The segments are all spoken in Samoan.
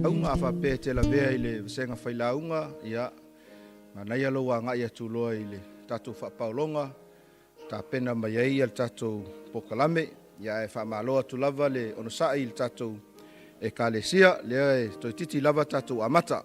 Auga a faapea e te lavea i le vasega failauga, ia, manaia lou agai atu loa i le tatou faapaologa tapena mai ai le tatou polokalame. Ae faamalo atu lava le onosai i le tatou Ekalesia, lea e toeitiiti lava tatou amata.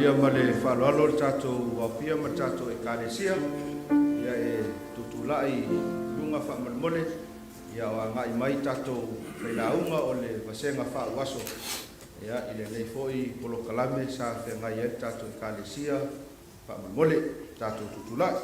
Faamalia ma le faaaloalo le tatou aofia ma le tatou Ekalesia, ia e tutulai i luga faamolemole, ia o agai mai tatou failauga o le vasega faauaso, ia i lenei foi polokalame sa feagai ai le tatou Ekalesia faamolemole, tatou tutulai.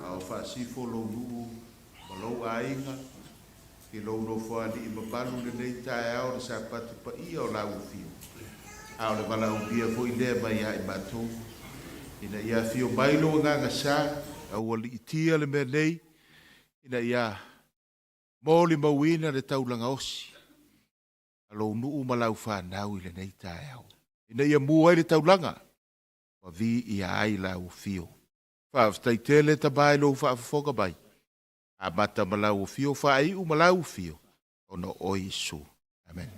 A o faasifo lou nuu ma lou aiga i lou nofoalii mamalu i lenei taeao le Sapati paia o lau afio, a o le valaaulia foi lea mai ia i matou, ina ia afio mai lou Agaga Sa, aualiitia le mea nei, ina ia molimauina le taulaga osi a lou nuu ma lau fanau i lenei taeao, ina ia mu ai le taulaga ma viia ai lau afio. Faafetai tele Tama i lou faafofoga mai, amata ma lau afio, faaiu ma lau afio, ona o oe Iesu. Amen.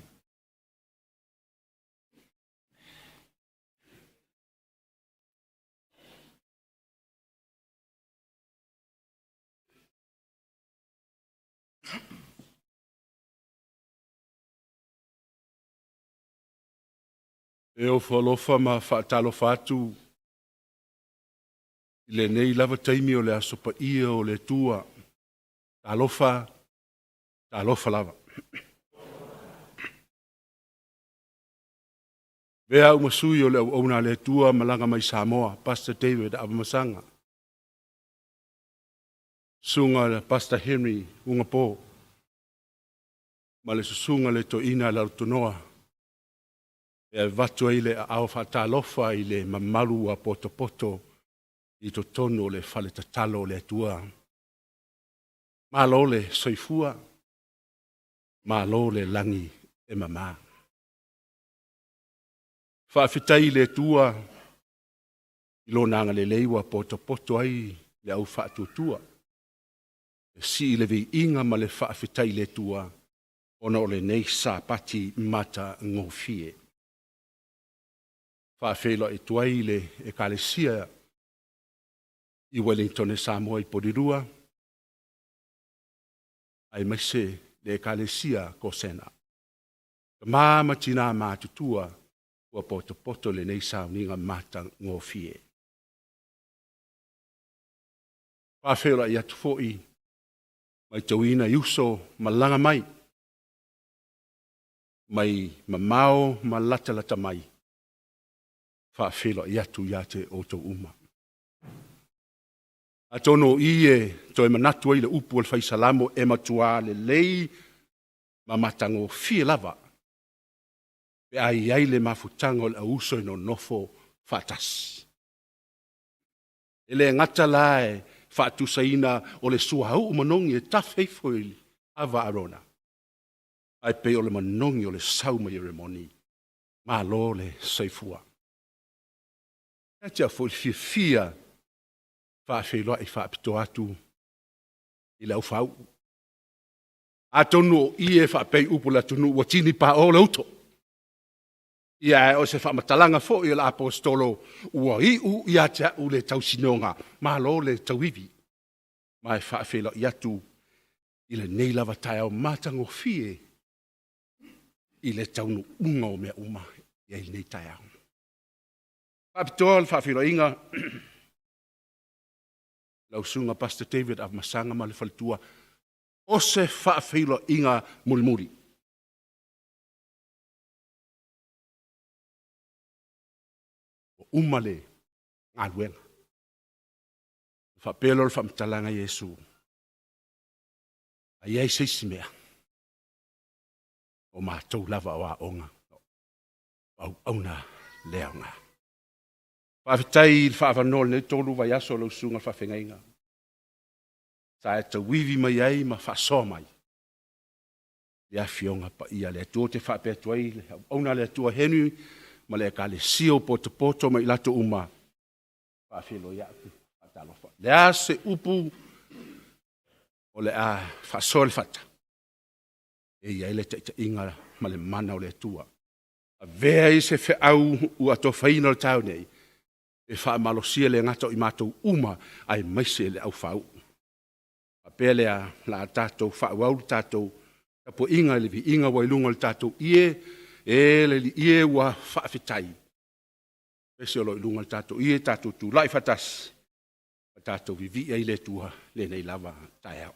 E ofo alofa ma faatalofa atu i lenei lava taimi o le Aso Paia o le Atua. Talofa, talofa lava. Avea au ma sui o le auauna a le Atua malaga mai Samoa, Pastor David Avamasaga. Susuga Pastor Henry Ugapo ma le susuga le toeaina Lalotonoa e avatu ai le aao faatalofa i le mamalu ua potopoto i totonu o le fale tatalo o le Atua. Malo le soifua, malo le lagi e mama. Faafetai i le Atua i lona agalelei ua potopoto ai le au faatuatua e sii le viiga ma le faafetai i le Atua ona o lenei Sapati matagofie. Faafeiloai atu ai le Ekalesia i Wellington e Samoa i Porirua. Aemaise le Ekalesia Kosena. Tama ma tinā matutua ua potopoto lenei sauniga matagofie. Faafeiloai atu foi matauina i uso malaga mai, mai mamao ma latalata mai, faafeiloai atu ia te outou uma. Atonu o i e toe manatu ai le upu a le Fai Salamo, e matuā lelei ma matagofie lava pe a i ai le mafutaga o le auuso e nonofo faatasi. E le gata la e faatusaina o le suauu manogi e tafe ifo i le ava Arona, ae pei o le manogi o le sau mai Eremoni. Malo le soifua. Ia te au foi le fiafia faafeiloai faapitoa atu i le aufauu. Atonu o i e faapei upu o le atunuu ua tini paʻo le uto. Ia ae o se faamatalaga foi a le Aposetolo ua iu ia te au le tausinoga, malo le tauivi. Ma e faafeiloai atu i lenei lava taeao matagofie i le taunuuga o mea uma i ai lenei taeao. Faapitoa le faafeiloaiga lau susuga Pastor David Afamasaga ma le faletua, o se faafeiloaiga mulimuli. Ua uma le galuega. Faapea lea o le faamatalaga Iesu, a i ai se isi mea, o matou lava o aoga, o auauna le aoga. Faafetai i le faaavanoa o lenei 3 vaiaso lau susuga i le faafeagaiga, sa e tauivi mai ai ma faasoa mai i afioga paia a le Atua. Ou te faapea atu ai le auauna a le Atua Henry ma le Ekalesia o potopoto ma i latou uma, faafeiloai atu, faatalofa. O le a se upu o le a faasoa le fata, e i ai le taitaiga ma le mana o le Atua. Avea i se feau ua atofaina o le taeao nei, e faamalosia le gata o i matou uma, aemaise le aufauu. Faapea lea, o le a tatou faaauau le tatou tapuaiga i le viiga ua i luga o le tatou ie, e le Alii e ua faafetai. Pese o lo o i luga o le tatou ie, tatou tulai faatasi, ma tatou vivii ai i le Atua i lenei lava taeao.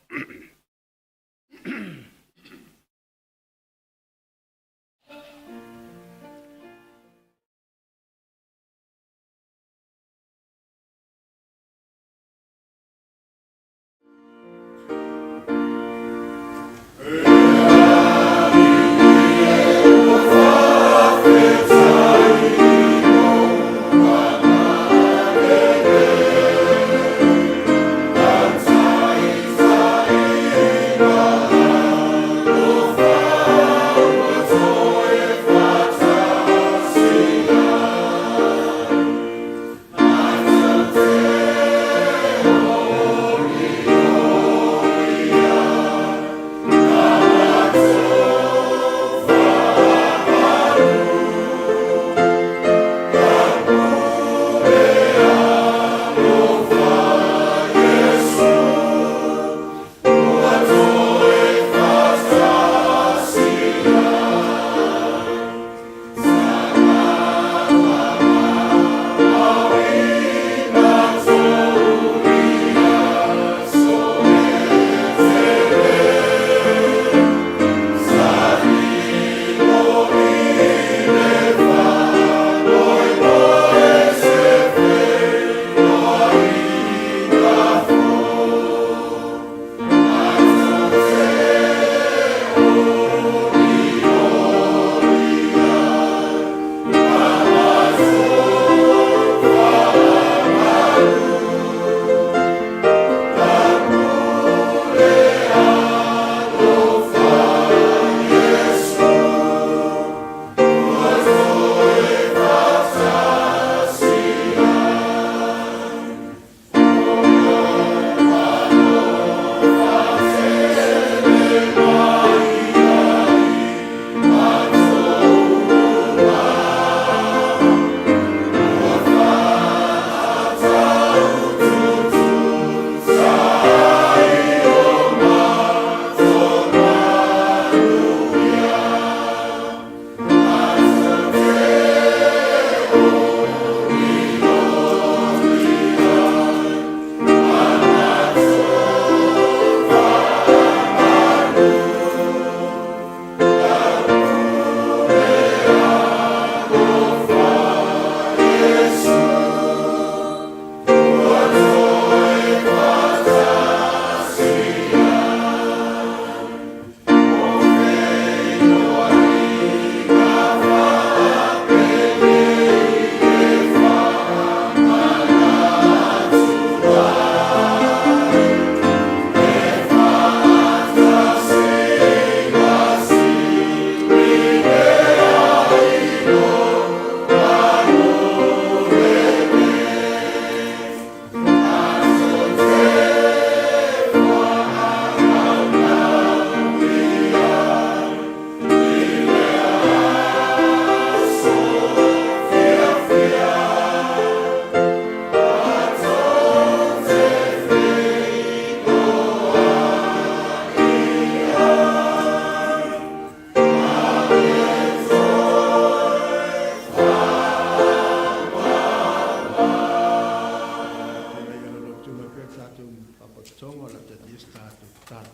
Faalapotopotoga o le a taatia se tatou tatalo.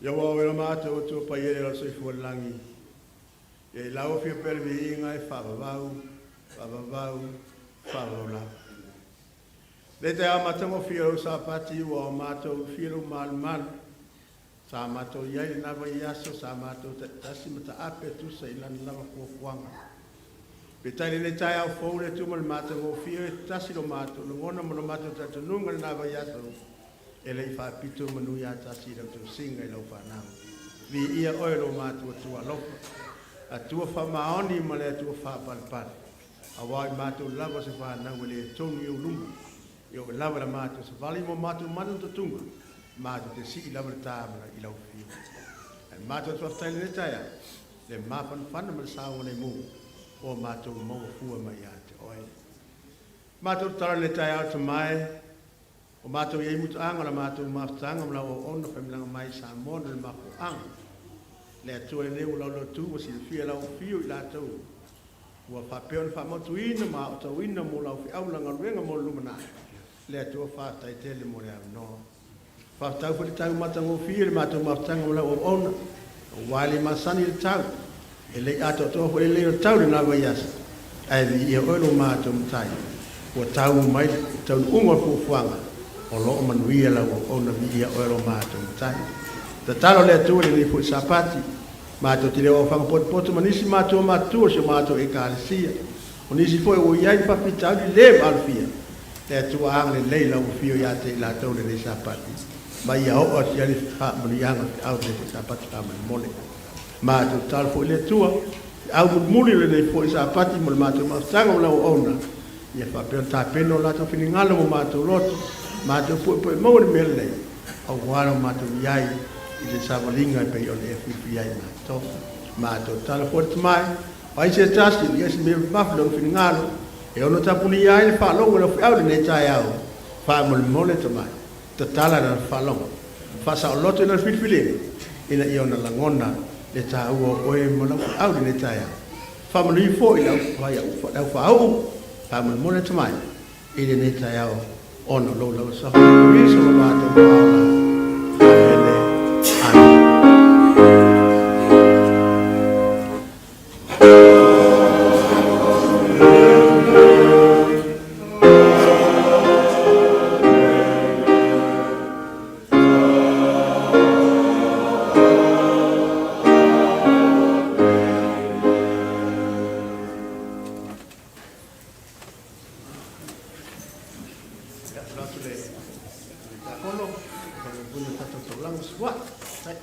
Ia ua oe matou Atua paia i le soifua i le lagi, ia i lau afio pea le viiga e faavavau, faavavau, faavavau lava. Le taeao matagofie o lau Sapati ua o matou ulufia lou malumalu, sa matou i ai lena vaiaso, sa matou ta'itasi ma ta'ape e tusa i lana lava fuafuaga. Peitai lenei taeao fou le Atua ma le matagofie, e tasi lo matou lagona ma lo matou talitonuga i lena vaiaso, e le i faapito manu ia tasi i lau tausiga i lau fanau. Viia oe lo matou Atua alofa, Atua faamaoni ma le Atua faapalepale, auā o matou lava se fanau e le tonu i ou luma. E oo lava i la matou savali ma o matou mana ma totuga, matou te sii lava le tāmala i lau afio. Ae matou te faafetai i lenei taeao, le mafanafana ma le saogalemu ua matou maua fua mai ia te oe. Matou tatalo i lenei taeao tamae, o matou i ai mutaaga o la matou mafutaga ma lau auauna faimalaga mai i Samoa no le mafuaaga. Le Atua lenei ua laulautu ua silafia lau afio i latou ua faapea ona faamautuina ma aotauina mo lau feau la galuega mo le lumanai. Le Atua faafetai tele mo le avanoa. Faafetau foi le tau matagofie i le matou mafutaga ma lau auauna, aua e le masani le tau, e le i atoatoa foi le lelei o le tau i lena vaiaso, ae viia oe lo matou Matai, ua tau mai le taunuuga o le fuafuaga, o lo o manuia lau auauna, viia oe lo matou Matai. Tatalo le Atua i lenei foi Sapati, matou te le o aofaga potopoto ma nisi matua matutua o si o matou Ekalesia, o nisi foi ua i ai ni faafitauli le maalofia, le Atua agalelei lau afio ia te i latou lenei Sapati, ma ia oo atu i ai le faamanuiaga o le feau lenei foi Sapati faamolemole. Matou tatalo foi i le Atua, feau mulimuli o lenei foi Sapati mo le matou mafutaga ma lau auauna, ia faapea ona tapena o latou finagalo ma matou loto, matou puepue maua le mea lelei, aua lo matou i ai i le savaliga e pei ona e filifili ai matou. Matou tatalo foi le Tamae, o ai se tasi o i ai se mea mamafa i lona finagalo, e ono tapunia ai le faalogo i lau feau i lenei taeao, faamolemole Tamae, tatala lana faalogo, faasaoloto i lana filifiliga, ina ia ona lagona le taua o oe ma lau feau i lenei taeao. Faamanuia foi i le aufaauu, faamolemole Tamae, i lenei taeao ona o lou lauasafa i Keriso lo matou Maola. Amene. Amene. Ia, alo atu le Tiakono, faamoemoe o tatou taulaga sua'i. Faafetai.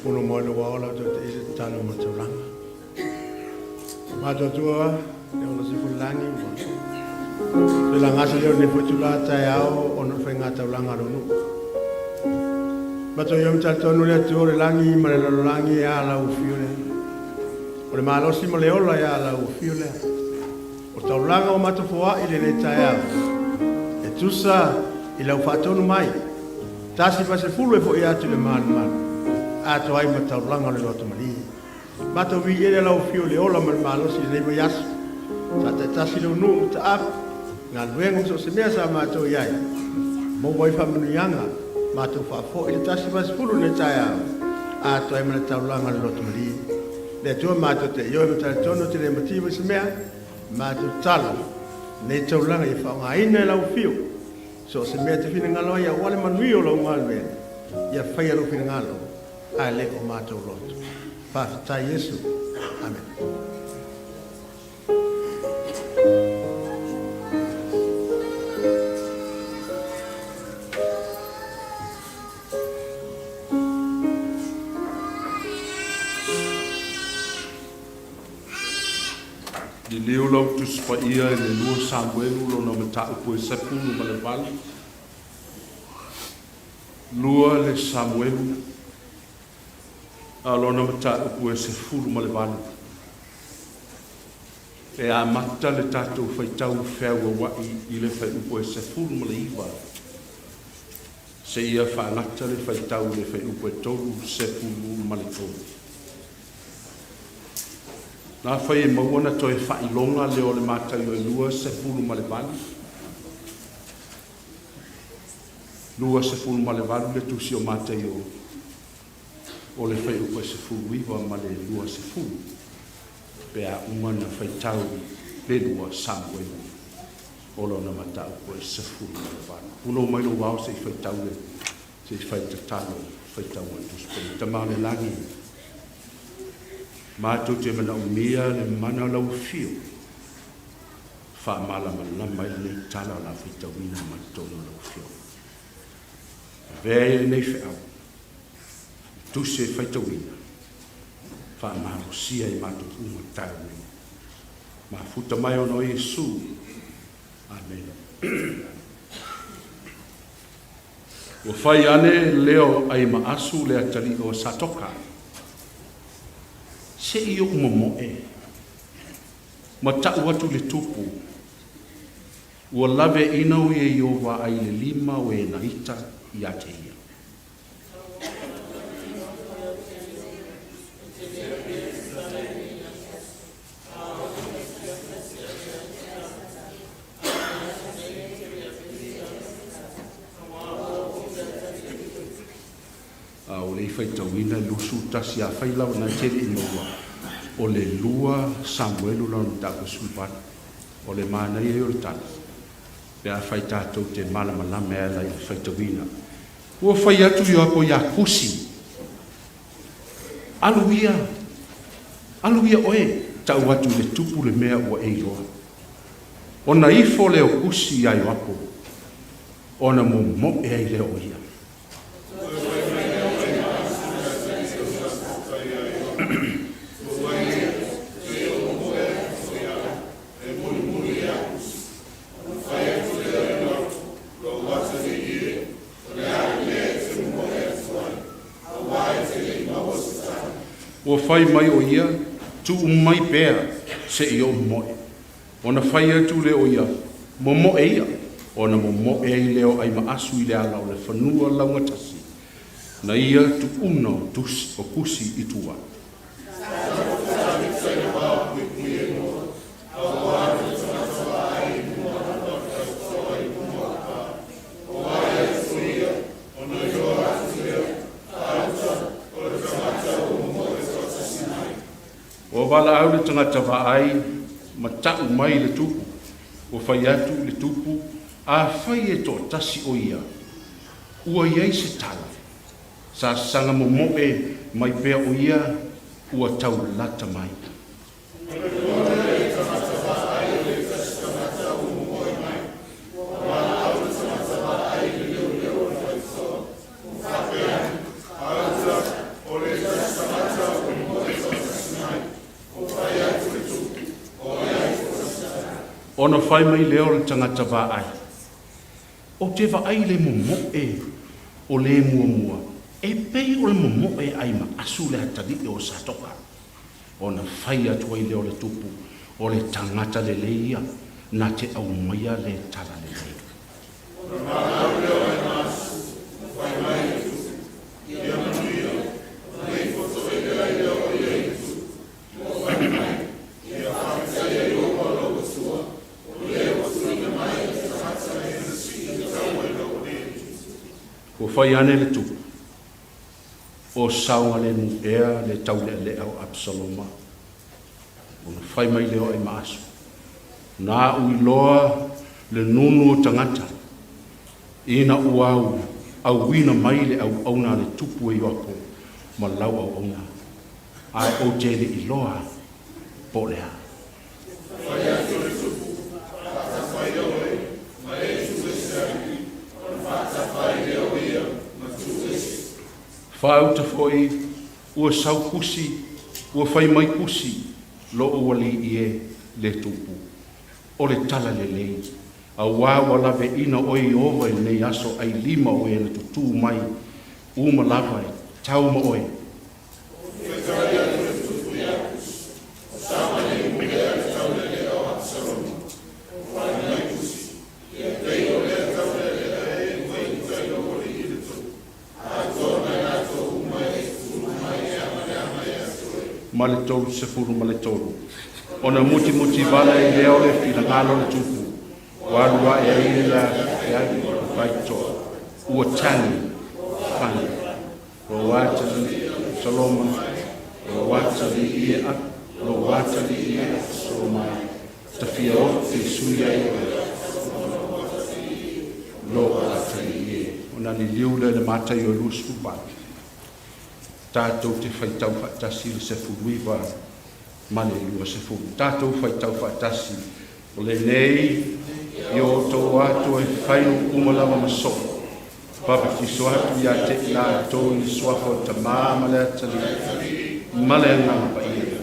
Pono mai le ola toe te isi tatalo ma taulaga. Matou Atua, le ola sifo i le lagi, ua Le lagasi lea o lenei foi itulā taeao ona o le faigataulaga a lou nuu. Matou ioe ma talitonu le Atua o le lagi ma le lalolagi e a lau afio lea. O le malosi ma le ola e a lau afio lea. O taulaga ua matou foai i lenei taeao e tusa i lau faatonu mai, 1 ma 10 e fo'i atu i le malumalu, atoa ai ma taulaga o le loto malie. Matou viia lau afio i le ola ma le malosi i lenei vaiaso. Sa taitasi lou nuu mataapu, galuega ma so o se mea sa matou i ai. Maua ai faamanuiaga, matou faafoi le 1 ma 10 i lenei taeao, atoa ai ma le taulaga o le loto malie. Le Atua matou te ioe ma talitonu e te le mativa i se mea, matou tatalo, nei taulaga ia faaaogaina e lau afio. So o se mea e te finagalo ai aua le manuia o lau galuega, ia faia lou finagalo, ae le o matou loto. Faafetai Iesu. Amen. Liliu lau Tusi Paia i le 2 Samuelu lona mataupu e 18. 2 le Samuelu, a lona mataupu e 18. E amata le tatou faitau feauaua'i i le fuaiupu e 19 seia faagata le faitau i le fuaiupu e 33. Na fai e maua na toe faailoga lea o le Mataio e 28, 28 le tusi o Mataio o le fuaiupu e 19 ma le 20 pe a uma na faitau le 2 Samuelu o lona mataupu e 18. Punou mai lou ao se i faitau le se i fai tatalo faitau o le Tusi Paia. Tama o le lagi, matou te manaomia le mana o lau afio faamalamalama ai lenei tala o le a faitauina mai totonu o lau afioga. Avea ia lenei feau, tusi e faitauina, faamalosia i matou uma taeao nei. Mafuta mai ona o Iesu. Amene. Ua fai ane leo ai maasu le atalii o Satoka. Se i ou momoe, ma ta'u atu i le tupu, ua laveaina o ia Ieova ai le lima o e na ita ia te ia. A o le i faitauina 21, afai lava na te le i maua, o le 2 Samuelu lona mataupu 18. O le manaia ia o le tala, pe afai tatou te malamalama e ala i le faitauina. Ua fai atu Ioapo ia Kusi, alu ia, alu ia oe, ta'u atu i le tupu le mea ua e iloa. Ona ifo lea o Kusi ia Ioapo, ona momo'e ai lea o ia. Ua fai mai o ia, tuu mai pea seia ou momoe. Ona fai atu lea o ia, momoe ia. Ona momoe ai lea o Aimaasu i le ala o le fanua laugatasi. Na ia tuuna o, tusi, o Kusi i tua. Ua valaau le tagata vaai ma ta'u mai le tupu. Ua fai atu le tupu, afai e toatasi o ia, ua i ai se tala. Sa saga momoe mai pea o ia, ua taulata mai. Ona fai mai lea o le tagata vaai, Ou te vaai i le momoe o le muamua, e pei o le momoe Aimaaasu le atalii o Satoka. Ona fai atu ai lea o le tupu, O le tagata lelei ia, na te aumaia le tala lelei. Ua fai ane le tupu, O saogalemu ea le taulealea o Apisaloma? Ona fai mai lea o Aimaasu, Na a'u iloa le nunu o tagata, ina ua auina mai le auauna a le tupu e Ioapo ma lau auauna, ae ou te le iloa po o le a. Faauta foi ua sau kusi, ua fai mai kusi, lou alii e le tupu, o le tala lelei, auā ua laveaiina oe e Ieova i lenei aso ailima o e na tutū mai uma lava e tau ma oe. Ma le 33. Ona mutimutivala ai lea o le finagalo o le tupu, ua alu ae ai le afiafi faitotoa, ua tagi fana, lou atalii Apisaloma, lou atalii e, lou atalii e Apisaloma e, ta fia ofi sui ai oe, lou atalii e. Ona liliu lea i le Mataio 28, tatou te faitau faatasi le 19 ma le 20. Tatou faitau faatasi, o lenei i o outou ato e fai nuu uma lava ma soo, papatiso atu ia te i latou i le suafa o le Tamā ma le Atalii ma le Agaga Paia,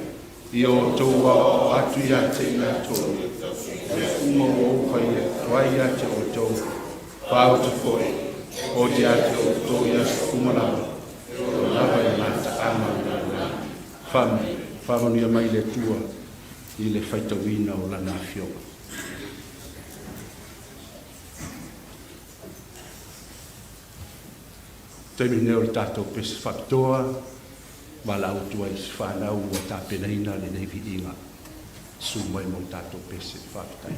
i o outou aoao atu ia te i latou, mea uma ua ou fai atu ai ia te outou, faauta foi, o te ia te outou i aso uma lava, e lava i gataaga o le lalolagi. Faamanuia mai le Atua i le faitauina o Lana Afioga. Taimi lenei o le tatou pese faapitoa, valaau atu ai i si fanau ua tapenaina lenei viiga. Susu mai mo le tatou pese. Faafetai.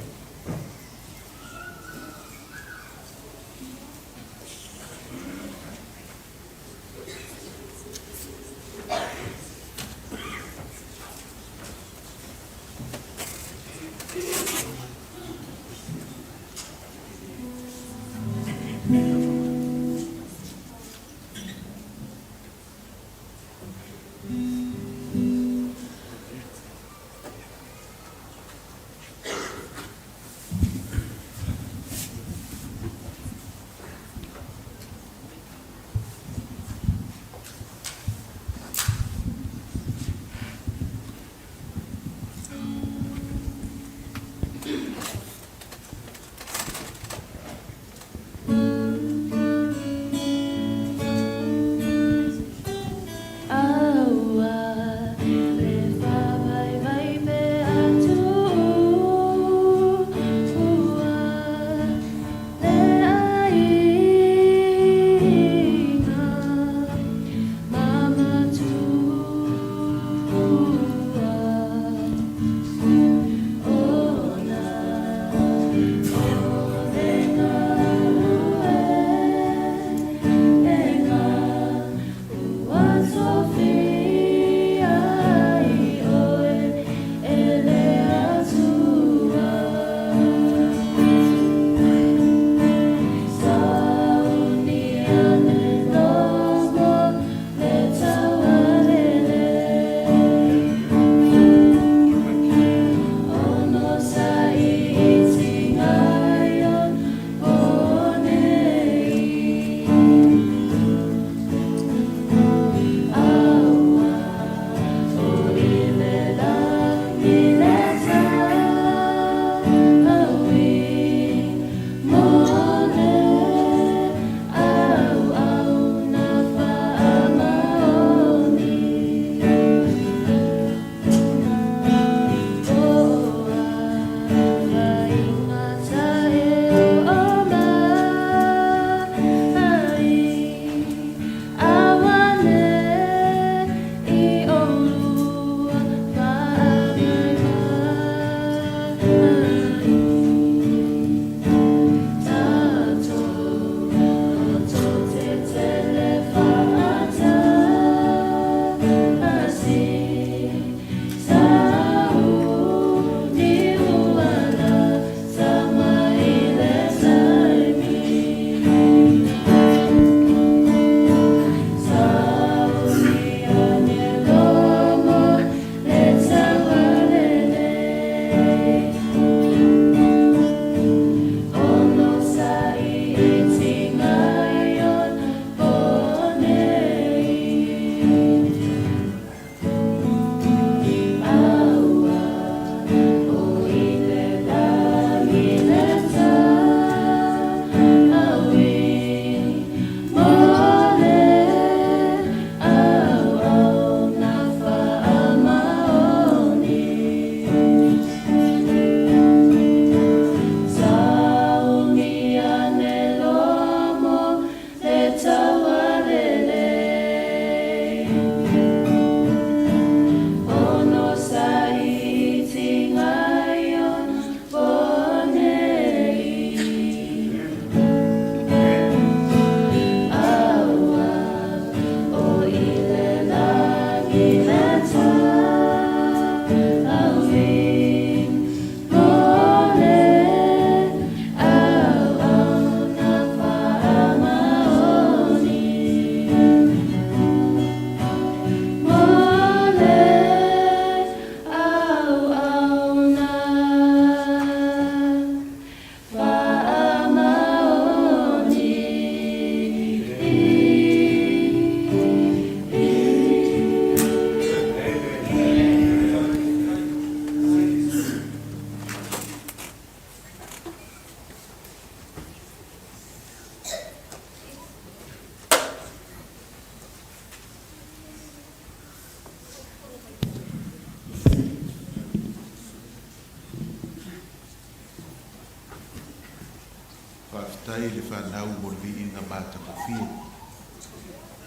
Faafetai i le fanau mo le viiga matagofie.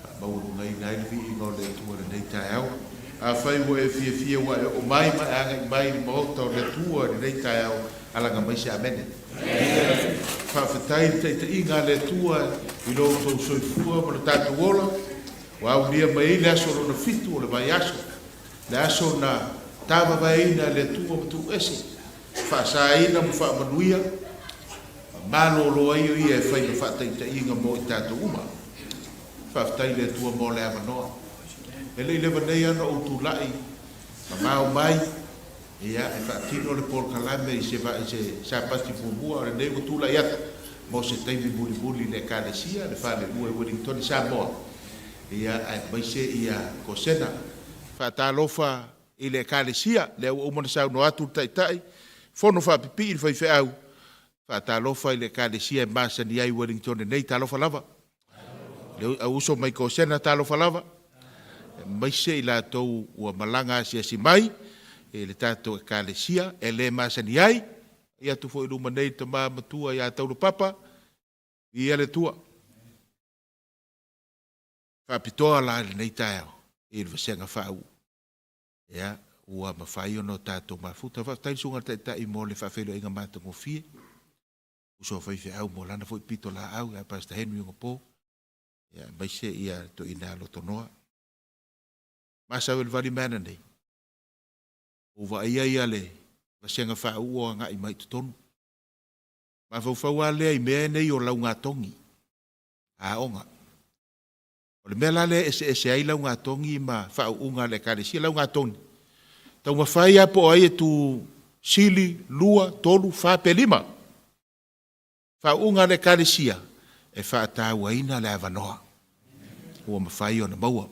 Faamaualugaina ai le viiga o le Atua i lenei taeao. Afai ua e fiafia ua e oo mai ma e agai mai i le Maota o le Atua i lenei taeao, alaga mai se Amene. Faafetai i le taitaiga a le Atua i lo outou soifua ma lo tatou ola, ua aulia mai ai le aso lona fitu o le vaiaso, le aso na tavavaeina e le Atua ma tuuese, faasaina ma faamanuia, ma malolo ai o Ia e fai ma faataitaiga mo i tatou uma. Faafetai i le Atua mo le avanoa. E le i leva nei lava ona ou tulai mamao mai, ia, e faatino le polokalame i se, i se Sapati muamua, o lenei ua tulai atu mo se taimi mulimuli i le Ekalesia, le Falelua i Wellingtone, Samoa, ia, aemaise ia Kosena. Faatalofa i le Ekalesia, lea ua uma ona saunoa atu le Taitai, Fono faapipii le faifeau, faatalofa i le Ekalesia e masani ai i Wellingtone nei, talofa lava. Le au uso mai Kosena, talofa lava. Aemaise i latou ua malaga asiasi mai i le tatou Ekalesia e le masani ai, i atu foi i luma nei le tama matua ia Taulapapa, viia le Atua. Faapitoa la i lenei taeao i le vasega faauu. Ia, ua mafai ona o tatou mafuta. Faafetai i le Susuga i le Taitai mo le faafeiloaiga matagofie. Uso a faifeau mo lana foi pitolaau ia Pastor Henry Ogapo, ia aemaise ia toeaina Lotonoa. Masau e le vali mai ana nei, ua vaaia ia le vasega faauu o agai mai i totonu. Mafaufau lava lea i mea nei o laugatogi, aoga. O le mea la lea e eseese ai laugatogi ma faauuga a le Ekalesia, laugatogi, taumafai lava po o ai e tu sili, lua, tolu, fa pe lima. Faauuga a le Ekalesia, e faatauaina le avanoa ua mafai ona maua.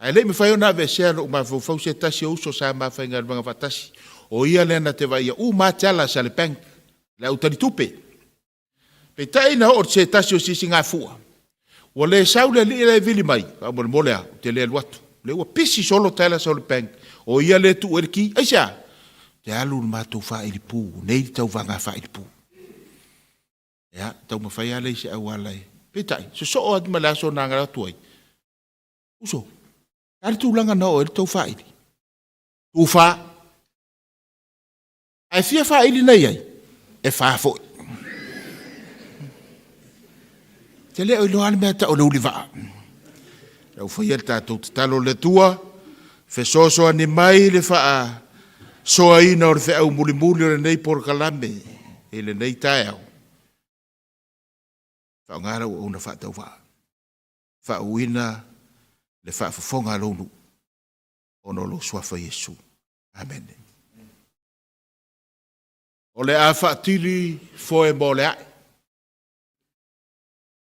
Ae le i mafai ona aveesea lou mafaufau se tasi o uso sa ma faigaluega faatasi, o ia lea na te vaaia uma lava tellers a le bank, le au talitupe. Peitai na oo se tasi o sisigafua, ua le sau le alii la e vili mai, faamolemole a, ou te le alu atu. O lea ua pisi solo tellers o le bank, o ia lea e tuu ai le ki. Aisea? Ou te alu i le matou faailipu, nei le tauvaga faailipu. Ia, taumafai lava lea i se auala e... Peitai, sosoo atu ma le aso na alu atu ai, uso, le a le tulaga na oo ai le tou faaili? Tufa. Ae fia faaili na i ai? E fa foi. Te le o iloa le mea tau o le ulivaa. Lau faia le tatou tatalo le Atua, fesoasoani mai le faasoaina o le feau mulimuli o lenei polokalame i lenei taeao. Faaaoga lau auauna faatauvaa, faauuina le faafofoga a lou nuu ona o lou suafa Iesu. Amene. O le a faatili foe mo le ae.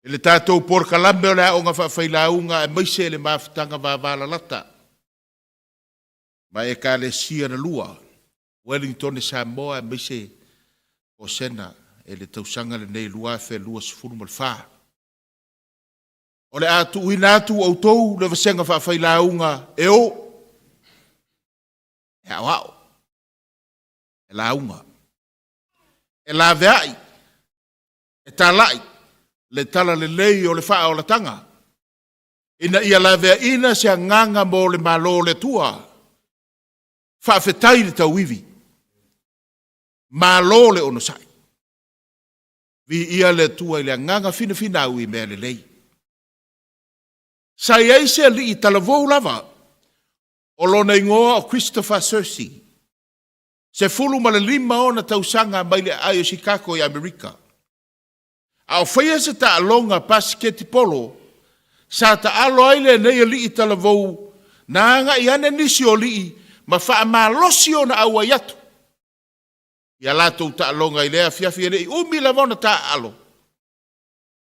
I le tatou polokalame o le aoga faafailauga aemaise le mafutaga vavalalata ma Ekalesia na lua, Wellingtone Samoa aemaise Kosena i le tausaga lenei 2024. O le a tuuina atu outou le vasega faafailauga e o, e aoao, e lauga, e laveai, e talai le talalelei o le faaolataga, ina ia laveaiina se agaga mo le Malo o le Atua. Faafetai le tauivi, malo le onosai. Viia le Atua i le agaga finafinau i mea lelei. Sa i ai se alii talavou lava, o lona igoa o Christopher Searcy, 15 ona tausaga mai le aai o Chicago i Amerika. A o faia se taaloga pasiketipolo, sa taalo ai lenei alii talavou na agai ane nisi o alii ma faamalosi ona auai atu i a latou taaloga i lea afiafi e le i umi lava ona taaalo,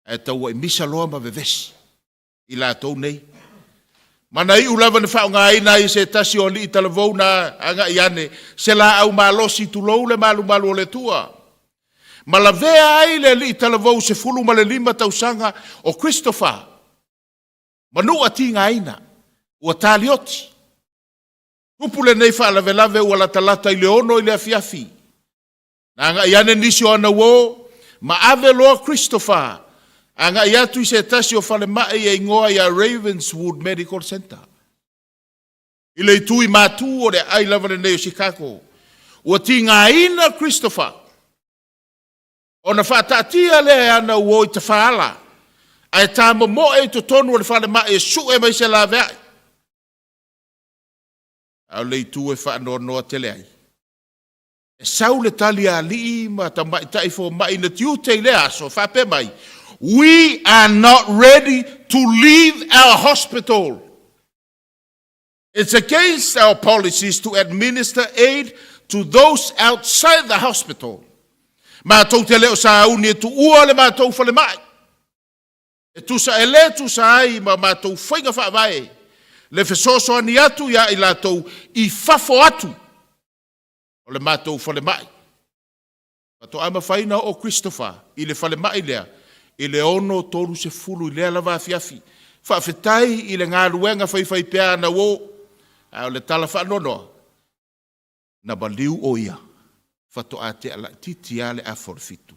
ae tauai misa loa ma vevesi i latou nei. Ma na iu lava na faaaogaina ai e se tasi o alii talavou na agai ane se laau malosi tulou le malumalu o le Atua. Ma lavea ai le alii talavou 15 tausaga o Christopher Manua tigaina, ua talioti. Tupu lenei faalavelave ua latalata i le 6 i le afiafi. Na agai ane nisi o ana uo Ma ave loa Christopher agai atu i se tasi o falemai e igoa ia Ravenswood Medical Center. I le itu i matu o le aai lava lenei o Chicago. Ua tigaina Christopher ona faataatia lea e ana uo i tafaala, ae tamomoe i totonu o le falemai e sue mai se laveai. A o le itu e faanoanoa tele ai, e sau le tali a alii ma tamaitai fomai na tiute i lea aso, faapea mai, "We are not ready to leave our hospital. It's against our policies to administer aid to those outside the hospital." Matou te le o sauni e tuua le matou falemai. E tusa e le tusa ai ma matou faiga faavae le fesoasoani atu ia i latou i fafo atu o le matou falemai. Faatoa mafai ona oo Christopher i le falemai lea i le 6:30 i lea lava afiafi. Faafetai i le galuega faifaipea ana uo, a o le tala faanoanoa, na maliu o ia faatoa tea laitiiti lava le 6:30.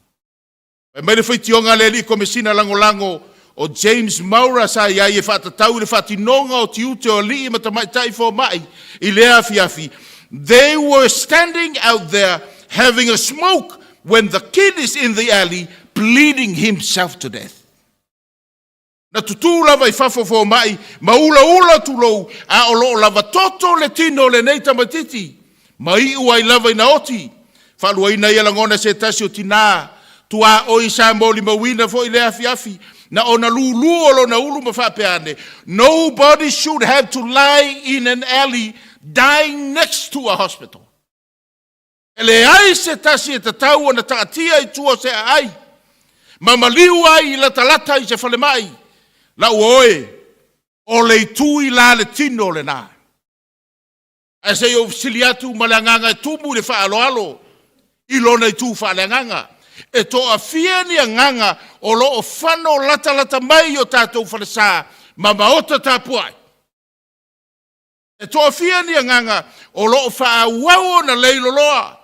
Fai mai le faitioga a le alii komesina lagolago o James Maurer sa i ai e faatatau i le faatinoga o tiute o alii ma tamaitai fomai i lea afiafi. "They were standing out there having a smoke when the kid is in the alley bleeding himself to death." Na tutū lava i fafo fomai ma ulaula tulou a o loo lava toto le tino o lenei tamaititi ma iu ai lava ina oti. Faaluaina ia lagona se tasi o tinā tuaoi sa molimauina foi le afiafi na ona lūlū o lona ulu ma faapea ane, "Nobody should have to lie in an alley dying next to a hospital." E leai se tasi e tatau ona taatia i tua o se aai ma maliu ai i latalata i se falemai. Lau oe, o le itu i la le tino lenā. Ae se i ou fesili atu ma le agaga e tumu i le faaaloalo i lona itu faaleagaga. E toafia ni agaga o loo fano latalata mai i o tatou falesa ma maota tapuai? E toafia ni agaga o loo faaauau ona leiloloa,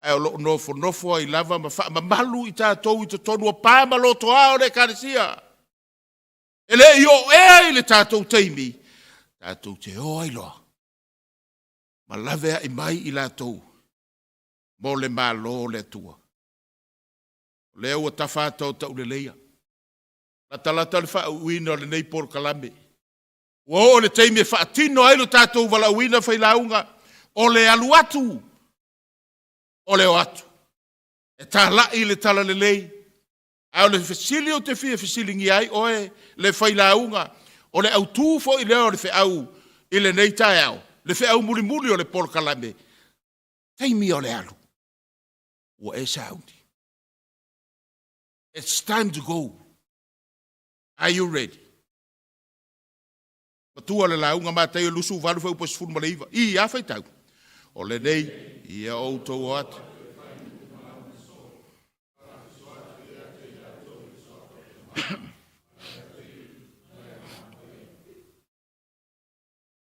ae o loo nofonofo ai lava ma faamamalu i tatou i totonu o pa ma lotoa o le Ekalesia? E le i oo ea i le tatou taimi tatou te o ai loa ma laveai mai i latou mo le Malo o le Atua? O lea ua tafa ata o tauleleia, latalata le faauuina o lenei polokalame. Ua oo le taimi e faatino ai lo tatou valaauina failauga, o le alu atu, o le o atu e talai le talalelei. Ae o le fesili ou te fia fesiligia ai oe le failauga, o le autū foi lea o le feau i lenei taeao, le feau mulimuli o le polokalame, taimi o le alu, ua e sauni? It's time to go. Are you ready? Matua le lauga Mataio 28 fuaiupu 19. I a faitau. O lenei ia outou o atu.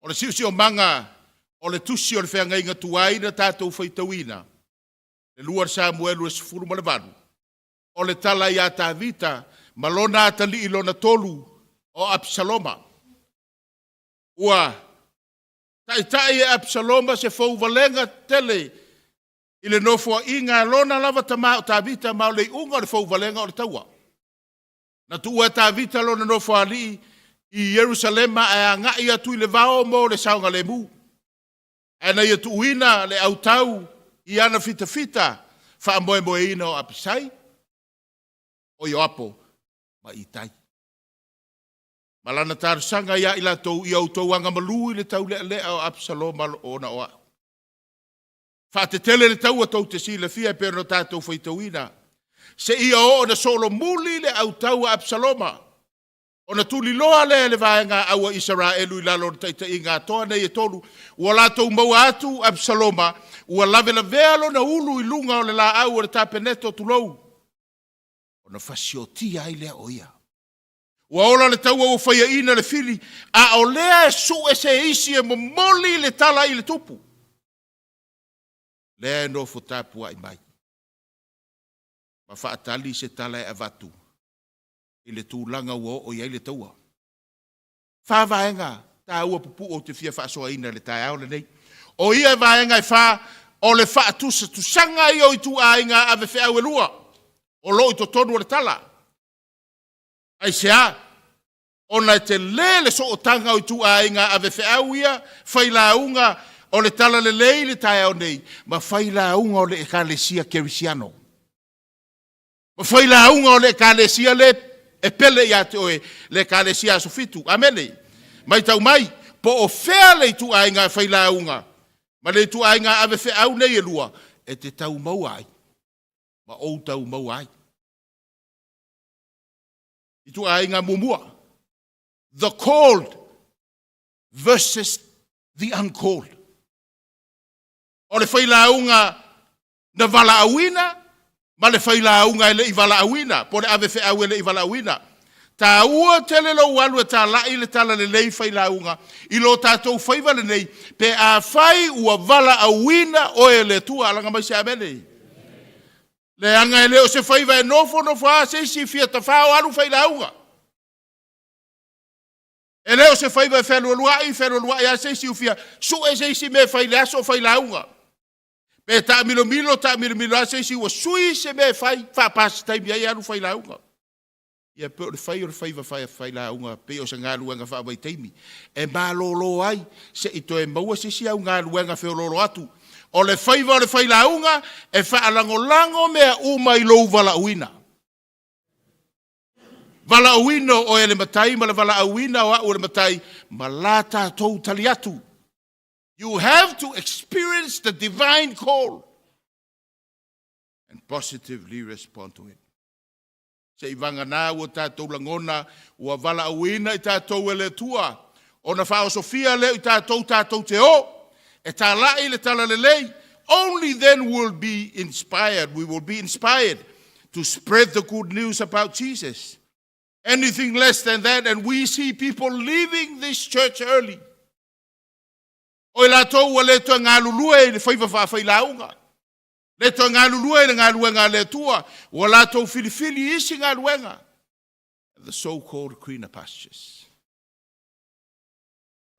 O le siosiomaga o le tusi o le feagaiga tuai na tatou faitauina, le 2 Samuelu e 18, o le tala ia Tavita ma lona atalii lona tolu o Absaloma. Ua taitai e Absaloma se fouvalega tele i le nofoaiga a lona lava tamā o Tavita, ma o le iuga o le fouvalega o le taua. Na tuua e Tavita lona nofoalii i Ierusalema ae agai atu i le vao mo le saogalemu. Ae na ia tuuina le autau i ana fitafita faamoemoeina o Apisai, o Ioapo ma Itai. Ma lana talosaga ia i latou, ia outou agamalu i le taulealea o Absaloma ona o au. Faatetele le taua tou te silafia e pei ona tatou faitauina, seia oo na solomuli le autau a Absaloma, ona tuliloa lea e le vaega aua Isaraelu i lalo o le taitaiga atoa nei e tolu. Ua latou maua atu Absaloma, ua lavelavea lona ulu i luga o le laau o le tapeneto tulou, ona fasiotia ai lea o ia. Ua ola le taua ua faiaina le fili, a o lea e sue se isi e momoli le tala i le tupu. Lea e nofo tapuai mai. Ma faatali se tala e avatu i le tulaga ua oo i ai le taua. Fā vaega taua pupuu ou te fia faasoaina i le taeao lenei. O ia vaega e fā, o le faatusatusaga ia o ituaiga ave feau e lua o lo o i totonu o le tala. Aisea? Ona e telē le sootaga o ituaiga ave feau ia, failauga o le talalelei i le taeao nei, ma failauga o le Ekalesia Kerisiano. Ma failauga o le Ekalesia le e pele ia te oe, le Ekalesia Aso Fitu. Amene. Maitau mai, po o fea le ituaiga failauga ma le ituaiga ave feau nei e lua, e te tau maua ai, ma ou tau maua ai. Ituaiga muamua, the called versus the uncalled. O le failauga na valaauina ma le failauga e le i valaauina, po o le ave feau e le i valaauina. Taua tele lou alu e talai le talalelei failauga i lo tatou faiva lenei, pe afai ua valaauina oe e le Atua. Alaga mai se amene. Leaga e le o se faiva e nofonofo lava se isi fia tafao alu failauga. E le o se faiva e fealualuai, fealualuai lava se isi ua fia sue se isi mea e fai i le aso o failauga. Pe taamilomilo, taamilomilo lava se isi ua sui se mea e fai, faapasitaimi ai alu failauga. Ia pei o le fai o le faiva failauga pei o se galuega faavaitaimi e malolo ai se i toe maua se isi au galuega feoloolo atu. O le faiva o le failauga e faalagolago mea uma i lou valaauina. Valaauina o oe e le Matai ma le valaauina o au e le Matai ma la tatou tali atu. You have to experience the divine call and positively respond to it. Se i vagana ua tatou lagona ua valaauina i tatou e le Atua, ona faaosofia lea o i tatou tatou te o e talai le talalelei. Only then will be inspired, we will be inspired to spread the good news about Jesus. Anything less than that, and we see people leaving this church early. O i latou ua le toe galulue i le faiva faafailauga, le toe galulue i le galuega a le Atua, ua latou filifili i isi galuega, the so-called greener pastures.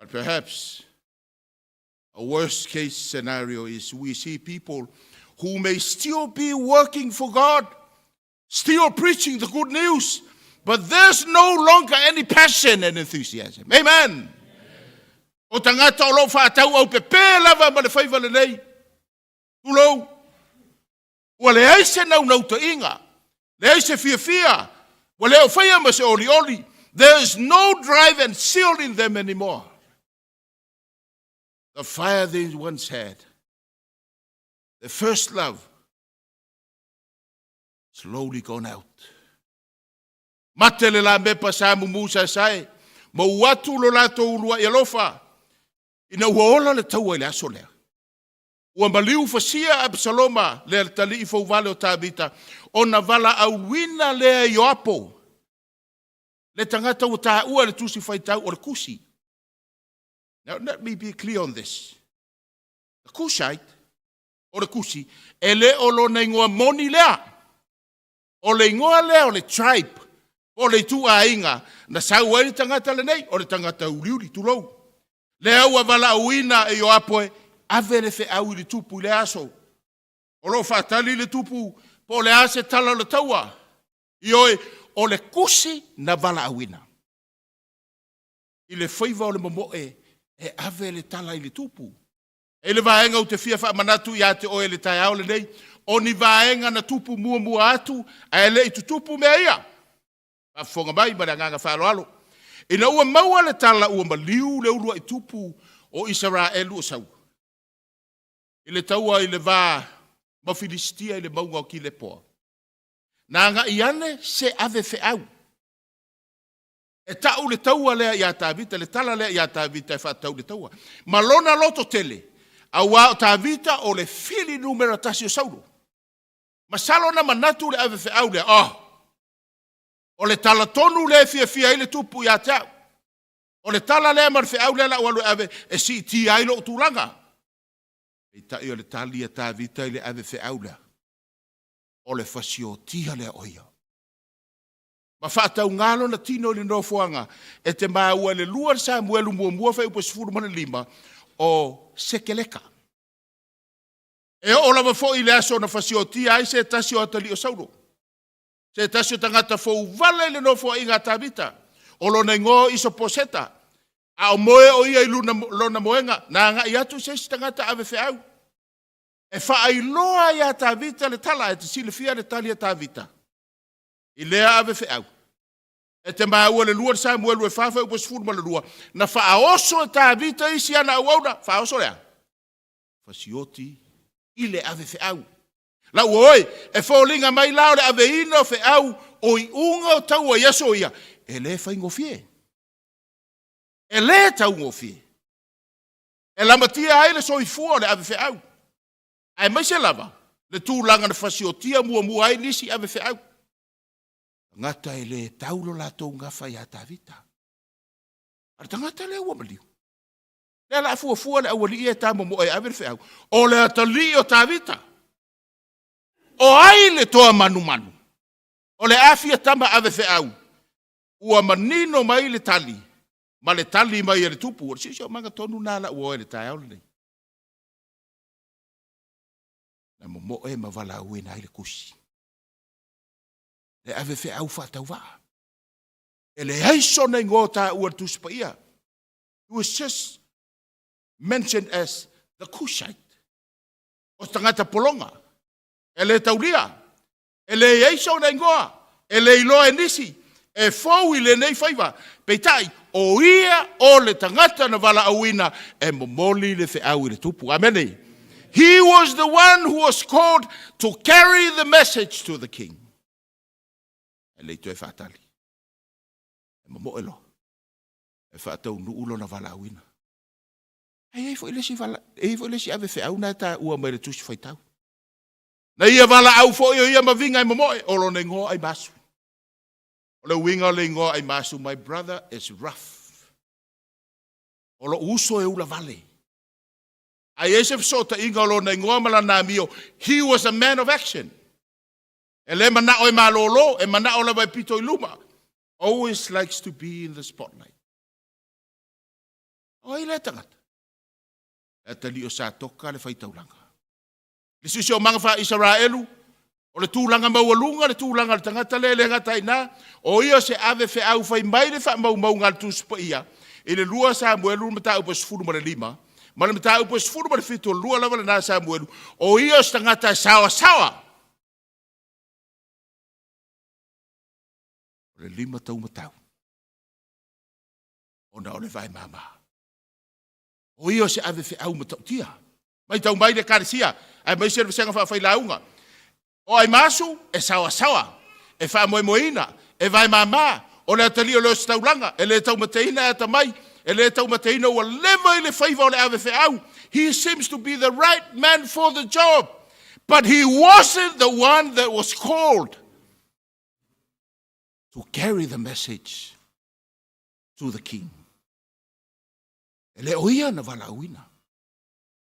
But perhaps a worst case scenario is we see people who may still be working for God, still preaching the good news, but there's no longer any passion and enthusiasm. Amen. O tagata o lo o faatauaupepē lava ma le faiva lenei. Tulou. Ua leai se naunautaiga, leai se fiafia, ua le o faia ma se olioli. There is no drive and zeal in them anymore. The fire they once had, the first love, slowly gone out. Mate le lamepa sa mumu saesae, mou atu lo latou uluai alofa, ina ua ola le taua i le aso lea. Ua maliu fasia Apisaloma le atalii fouvale o Tavita, ona valaauina lea e Ioapo, le tagata ua taua i le Tusi Faitau o le Kusi. Now let me be clear on this. The Cushite, o le Kusi, e le o lona igoa moni lea. O le igoa lea o le tribe, po o le ituaiga na sau ai le tagata lenei, o le tagata uliuli, tulou. Lea ua valaauina e Ioapo e ave le feau i le tupu i lea aso. O lo o faatali le tupu po o le a se tala o le taua. Ioe, o le Kusi na valaauina. I le faiva o le momoe e ave le tala i le tupu. E i le vaega ou te fia faamanatu ia te oe i le taeao lenei, o ni vaega na tupu muamua atu ae le i tutupu mea ia. Faafofoga mai ma le agaga faaaloalo. Ina ua maua le tala ua maliu le uluai tupu o Isaraelu o Saulu i le taua i le va ma Filisitia i le mauga o Kilepoa, na agai ane se ave feau e tau le taua lea iā Tavita, le tala lea iā Tavita e faatatau i le taua, ma lona loto tele, auā o Tavita o le fili numera tasi o Saulo. Masalo na manatu le ave feau lea, Oh! O le tala tonu lea e fiafia ai le tupu ia te au. O le tala lea ma le feau lea la ua alu e ave e siitia ai lou tulaga. Peitai o le tali a Tavita i le ave feau lea. O le fasiotia lea o ia. Ma faatauga lona tino i le nofoaga e te maua i le 2 Samuelu muamua fuaiupu 15 o Sekeleka. E oo lava foi i le aso na fasiotia ai se tasi o atalii o Saulo, se tasi o tagata fou vale i le nofoaiga a Tavita, o lona igoa o Isoposeta, a o moe o ia i luna, lona moega, na agai atu se isi tagata ave feau. E faailoa iā Tavita le tala, e te silafia le tali a Tavita i lea ave feau. E te maua le 2 Samuelu e 4 fuaiupu 12, na faaoso e Tavita isi ana auauna, faaoso lea, fasioti i le ave feau. Lau oe, e foliga mai la o le aveina o feau o iuga o taua i aso ia, e le faigofie. E le taugofie. E lamatia ai le soifua o le ave feau. Aemaise lava le tulaga na fasiotia muamua ai nisi ave feau. Tagata e le tau lo latou gafa iā Tavita. A le tagata lea ua maliu. Lea la fuafua le aualii e tamomoe e ave le feau. O le atalii o Tavita. O ai le toa manumanu? O le afia tama ave feau. Ua manino mai le tali ma le tali mai e le tupu. O le siosiomaga tonu na la ua oe le taeao lenei. Na momoe ma valaauina ai le Kusi. Le ave feau faatauvaa. E leai sona igoa taua le Tusi Paia. He was just mentioned as the Cushite. O se tagata pologa. E le taulia. E leai sona igoa. E le iloa e nisi. E fou i lenei faiva. Peitai, o ia o le tagata na valaauina e momoli le feau i le tupu. Amene. He was the one who was called to carry the message to the king. E le toe faatali. E momoe loa. E faataunuu lona valaauina. E i ai foi le isi vala, e i ai foi le isi ave feau na e taua mai le Tusi Faitau. Na ia valaau foi o ia maviga e momoe, o lona igoa Aimasu. O le uiga o le igoa Aimasu, my brother is rough. O lou uso e ula vale. A i ai se fesootaiga o lona igoa ma lana amio, he was a man of action. E le manao e malolo, e manao lava e pito i luma. Always likes to be in the spotlight. O ai lea tagata? Le atalii o Satoka le faitaulaga. Le siosiomaga faa-Isaraelu, o le tulaga maualuga le tulaga o le tagata lea e le gata ai i o ia se ave feau fai mai le faamaumauga a le Tusi Paia i le 2 Samuelu le mataupu e 15 ma le mataupu e 17 o le 2 lava lena Samuelu, o ia o se tagata e saoasaoa. O le lima taumatau ona o le vae mama. O ia o se ave feau matautia. Matau mai le Ekalesia, aemaise le vasega faafailauga. O Aimasu e saoasaoa, e faamoemoeina, e vae mama, o le atalii o le ositaulaga, e le taumateina e atamai, e le taumateina ua leva i le faiva o le ave feau. He seems to be the right man for the job, but he wasn't the one that was called to carry the message to the king. E le o ia na valaauina.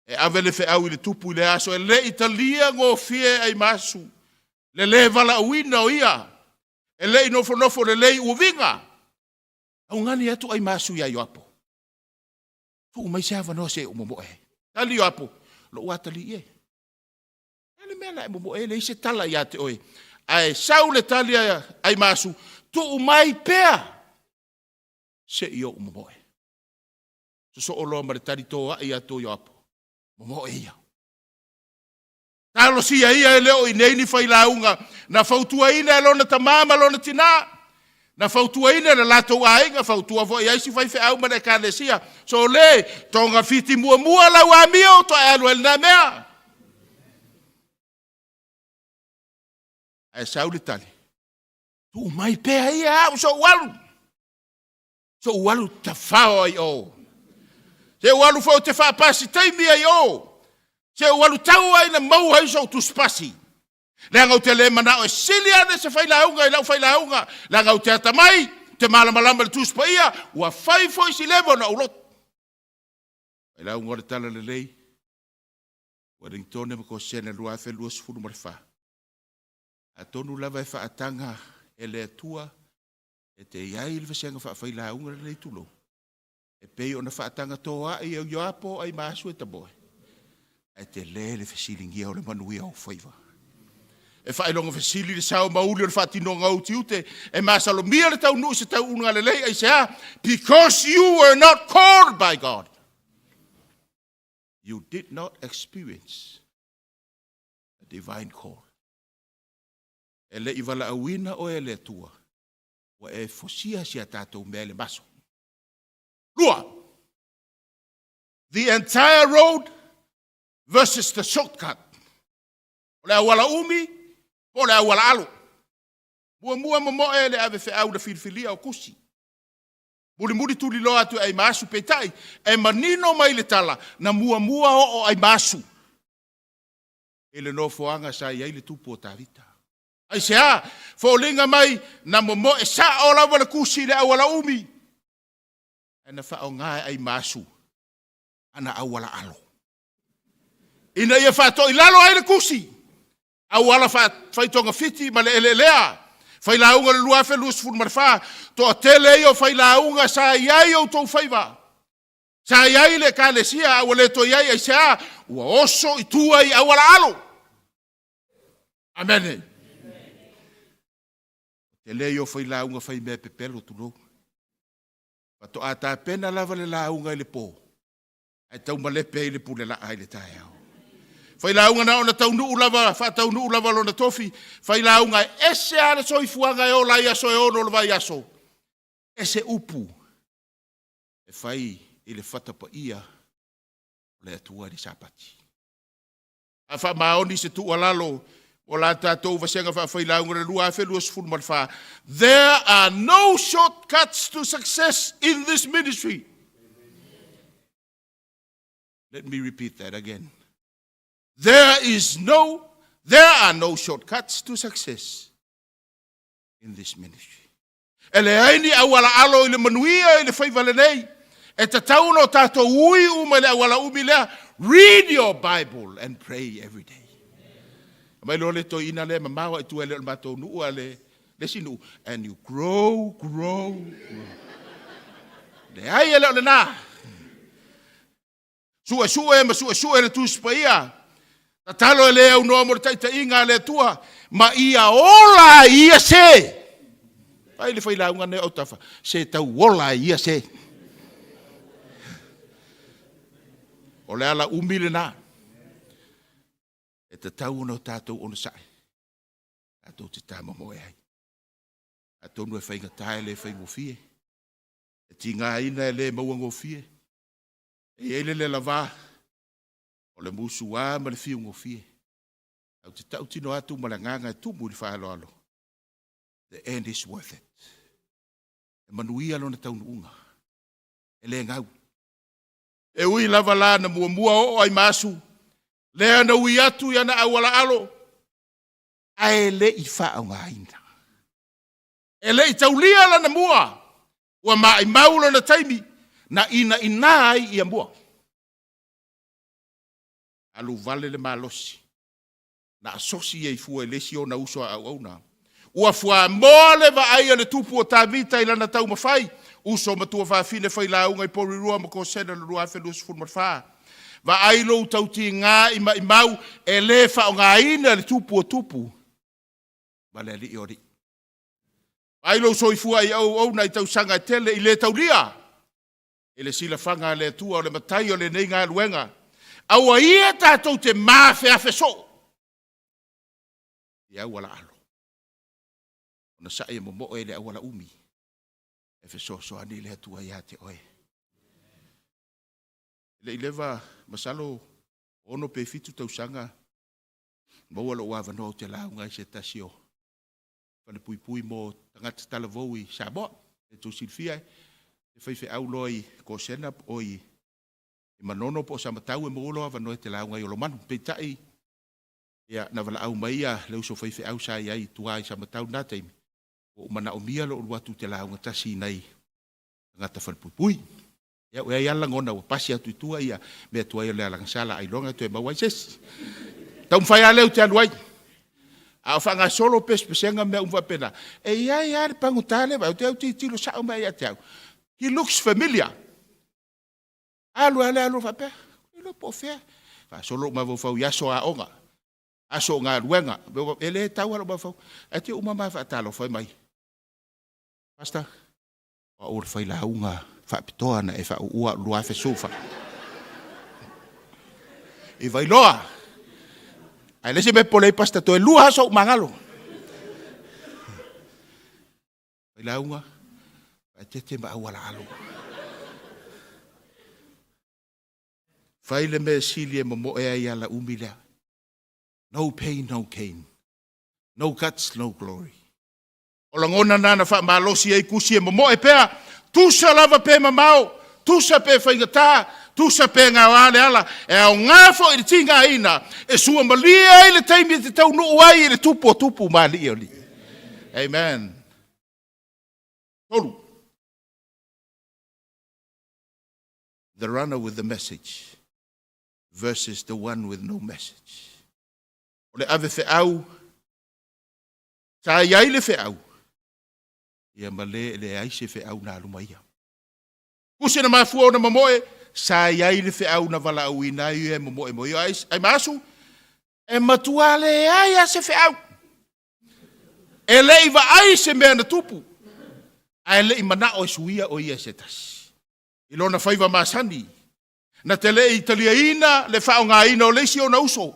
E ave le feau i le tupu i le aso e le i talia gofie e Aimasu, le lē valaauina o ia, e le i nofonofo lelei uaviga. Augani atu Aimasu iā Ioapo, Tuu mai se avanoa se i ou momoe ai. Tali Ioapo, Lou atalii e. E le mea la e momoe e leai se tala ia te oe. Ae sau le tali a Aimasu, Tuu mai pea se i ou momoe. Sosoo loa ma le tali toai atu o Ioapo, momoe ia. Talosia ia e le o i nei ni failauga na fautuaina e lona tamā ma lona tinā, na fautuaina e le latou aiga, fautua foi ai si faifeau ma le ekalesia. So le, togafiti muamua lau amio, toe alu ai lena mea. Ae sau le tali, tuu mai pea ia au sou alu. Sou alu tafao ai o. Se ou alu foi ou te faapasi taimi ai o. Se ou alu tau ai na maua ai sou tusipasi. Leaga ou te le manao e sili ane se failauga i lau failauga, leaga ou te atamai, te malamalama i le Tusi Paia, ua fai foi si leva ona ou loto. Failauga o le Tala Lelei, Wellingtone ma Kosene 2024. Atonu lava e faataga e le Atua e te i ai le vasega faafailauga lenei tulou, e pei ona faataga toa'i e Ioapo ai ma asu e tamoe, ae tele le fesiligia o le manuia o faiva. E faailoga fesili le sao mauli o le faatinoga o utiute, e masalomia le taunuu se tauuga lelei aisea? Because you were not called by God. You did not experience the divine call. E le i valaauina oe e le Atua, ua e fosia si a tatou mea i le maso. Lua, the entire road versus the shortcut. O le auala umi, po o le auala alo. Muamua momoe le ave feau na filifilia o Kusi. Mulimuli tuliloa atu e Aimaasu peitai, e manino mai le tala, na muamua oo Aimaasu i le nofoaga sa i ai le tupu o Tavita. Aisea? Foliga mai na momoe sao lava le Kusi i le auala umi, ae na faaaoga e Aimaasu ana auala alo, ina ia faatoilalo ai le Kusi, auala faitogafiti ma le eleelea. Failauga le 2024, toatele ia o failauga sa i ai outou faiva, sa i ai le ekalesia, a ua le toe i ai aisea? Ua oso i tua i auala alo. Amene. Tele ia o failauga fai mea pepelo tulou. Faatoa tapena lava le lauga i le po, ae taumalepe ai le pulelaa i le taeao. Failauga na ona taunuu lava, faataunuu lava lona tofi. Failauga e ese lava le soifuaga e ola ai aso e 6 o le vaiaso. Ese upu e fai i le fatapaia o le Atua i le Sapati. A faamaoni se tuualalo o la tatou vasega faafailauga le 2024, there are no shortcuts to success in this ministry. Let me repeat that again. There are no shortcuts to success in this ministry. E leai ni auala alo i le manuia i le faiva lenei. E tatau ona o tatou ui uma i le auala umi lea. Read your Bible and pray every day. Mai loa le toeaina lea mamao ai tua e le o le matou nuu a le isi nuu. And you grow, grow, grow. Leai e le o lena. Suesue ma suesue le Tusi Paia. Tatalo e le aunoa mo le taitaiga a le Atua, ma ia ola ai ia se. Fai le failauga nei o autafa, se tau ola ai ia se. O le ala umi lena. E tatau ona o tatou onosai. Tatou te tamomoe ai. Atonu e faigata e le faigofie. E tigaina e le mauagofie. E i ai le lelava o le musuā ma le fiugofie. Au te tautino atu ma le agaga e tumu i le faaaloalo. The end is worth it. E manuia lona taunuuga. E le gau. E ui lava la na muamua oo Aimaasu, lea na ui atu i ana auala alo, ae le i faaaogaina. E le i taulia lana mua, ua maimau lona taimi, na inaina ai ia mua. Alu vale le malosi, na asosi ai fua i le isi ona uso a auauna. Ua fuamoa le vaai a le tupu o Tavita i lana taumafai, uso matua fafine failauga i Porirua ma Kosena le 2024. Vaai lou tautiga i maimau e le faaaogaina le tupu o tupu ma le alii o alii. Vaai lou soifua i auauna i tausaga e tele i le taulia i le silafaga a le Atua o le matai o lenei galuega. Aua ia tatou te mafeafe soo i auala alo, ona sa'i e momoe i le auala umi e fesoasoani le Atua ia te oe. E le i leva, masalo 6 pe 7 tausaga, maua lou avanoa ou te lauga ai se tasi o falepuipui mo tagata talavou i Samoa. E tou silafia e faifeau loa i Kosena o i Manono po o Samatau e maua loa avanoa e te lauga ai o Lomanu. Peitai, ia, na valaau mai ia le uso faifeau sa i ai i tua i Samatau na taimi, ua ou manaomia lou alu atu te lauga tasi i nai tagata falepuipui. Ia, ua i ai lava lagona ua pasi atu i tua ia mea tuai o le alagasala ailoga e toe maua ai se isi. Taumafai lava lea ou te alu ai. A o faagasolo pesepesega ma mea uma faapena, e i ai lava le pagota lea e vaai, ou te autilotilo sao mai ia te au. He looks familiar. Alu lava le alu faapea, le iloa po o fea. Faasolo lou mafaufau i aso aoga, aso o galuega, e le tau lava lou mafaufau. Ae te uma ma faatalofa mai. Pastor, o au o le failauga faapitoa na e faauua au 2014. I Vailoa. Ae le isi mea popole ai pastor, toe lua aso ou magalo. Failauga, faaeteete ma auala alo. Fai le mea sili e momoe ai ala umi lea. No pain, no gain. No guts, no glory. O lagona na na faamalosi ai kusi e momoe pea, tusa lava pe mamao, tusa pe faigata, tusa pe gaoa le ala, e aoga foi le tigaina, e suamalie ai le taimi e te taunuu ai i le tupu o tupu ma alii o alii. Amen. Tolu. The runner with the message versus the one with no message. O le ave feau, sa i ai le feau, ia ma le e leai se feau na alu ma ia. Kusi na mafua ona momoe, sa i ai le feau na valaauina ai ia e momoe mo ia. Ai maasu, e matua leai a se feau. E le i vaai se mea na tupu, ae le i manao e suia o ia e se tasi. I lona faiva masani, na te le i taliaina le faaaogaina o le isi ona uso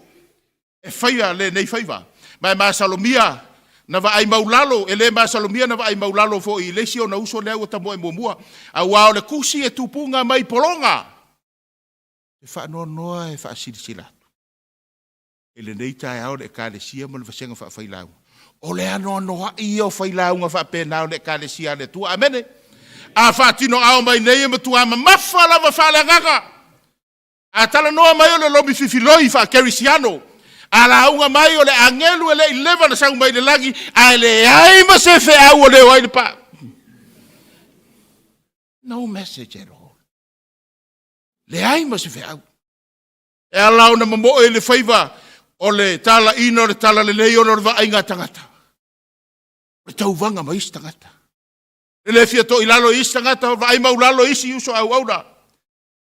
e faia lenei faiva. Ma e masalomia na vaai maulalo, e le masalomia na vaai maulalo foi i le isi ona uso lea ua tamoe muamua, aua o le kusi e tupuga mai pologa. E faanoanoa e faasilasila atu i lenei taeao le Ekalesia ma le vasega faafailauga. O le anoanoai ia o failauga faapena o le Ekalesia a le Atua. Amene. A faatinoao mai nei e matua mamafa lava faaleagaga. A talanoa mai o le lomi fifiloi faakerisiano, a lauga mai o le agelu e le i leva na sau mai le lagi, ae leai ma se feau o leo ai le pau. No message at all. Leai ma se feau. E ala ona momoe i le faiva o le talaina o le talalelei ona o le vaaiga a tagata. O le tauvaga ma isi tagata. E le fia toilalo i isi tagata, vaai maulalo i isi uso auauna.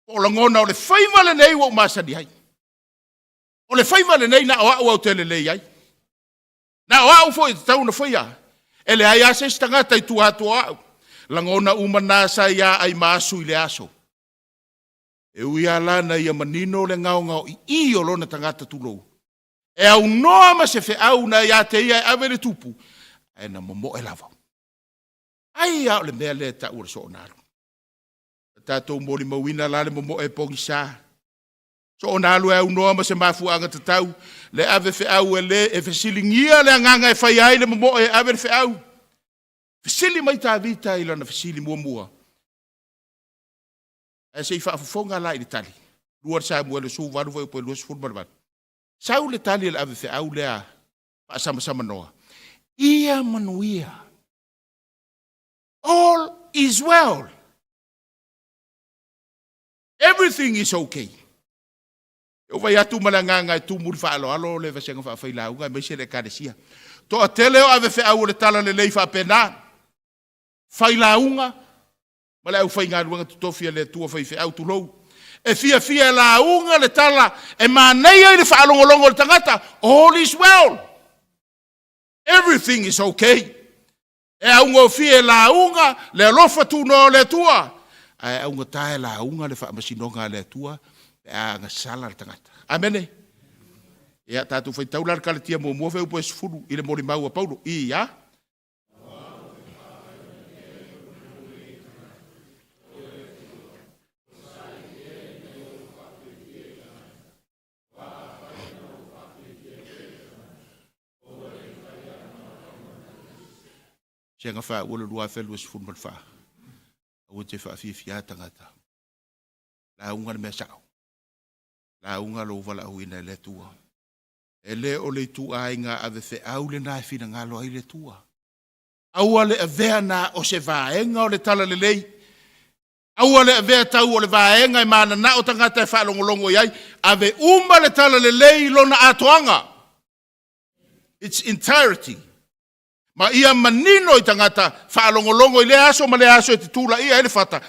O lagona o le faiva lenei ua ou masani ai. O le faiva lenei na o au au te lelei ai. Na o au foi e tatau ona faia. E leai lava se isi tagata i tua atu o au. Lagona uma na sa ia Aimaasu i le aso. E ui lava la na ia manino le gaogaoi'i o lona tagata tulou, e aunoa ma se feau na ia te ia e ave le tupu, ae na momoe lava. Ai a o le mea lea e tau o le soonalu. Na tatou molimauina la le momoe e pogisa. Soonalu e aunoa ma se mafuaaga tatau, le ave feau e le e fesiligia le agaga e faia ai le momoe e ave le feau. Fesili mai Tavita i lana fesili muamua. Ae se i faafofoga la i le tali. 2 Samuele 18 fuaiupu 28. Sau le tali a le avefeau lea faasamasamanoa. Ia manuia. All is well. Everything is okay. E ou vai atu ma le agaga e tumu le faaaloalo le vasega faafailauga aemaise le ekalesia. Toatele o avefeau o le tala lelei faapena. Failauga ma le aufaigaluega totofi a le Atua faifeau, tulou, e fiafia e lauga le tala e manaia i le faalogologo o le tagata, all is well, everything is okay. E augofie e lauga le alofa tunoa o le Atua, ae augata e lauga le faamasinoga a le Atua pe a agasala le tagata. Amene. Ia, tatou faitau la le Kalatia muamua fuaiupu e 10 i le molimau a Paulo. Ia. Sega whaua le 2024. Aua te whaafiafia tangata. Lauga le mea sao. Lauga lou valaauina e le Atua. E le o le ituaiga ave feau lena e finagalo ai le Atua. Aua le avea na o se vaega o le talalelei. Aua le avea tau o le vaega e mananao tagata e faalogologo i ai. Ave uma le talalelei i lona atoaga. its entirety. Ma ia manino i tagata faalogologo i lea aso ma lea aso e te tulaia ai le fata,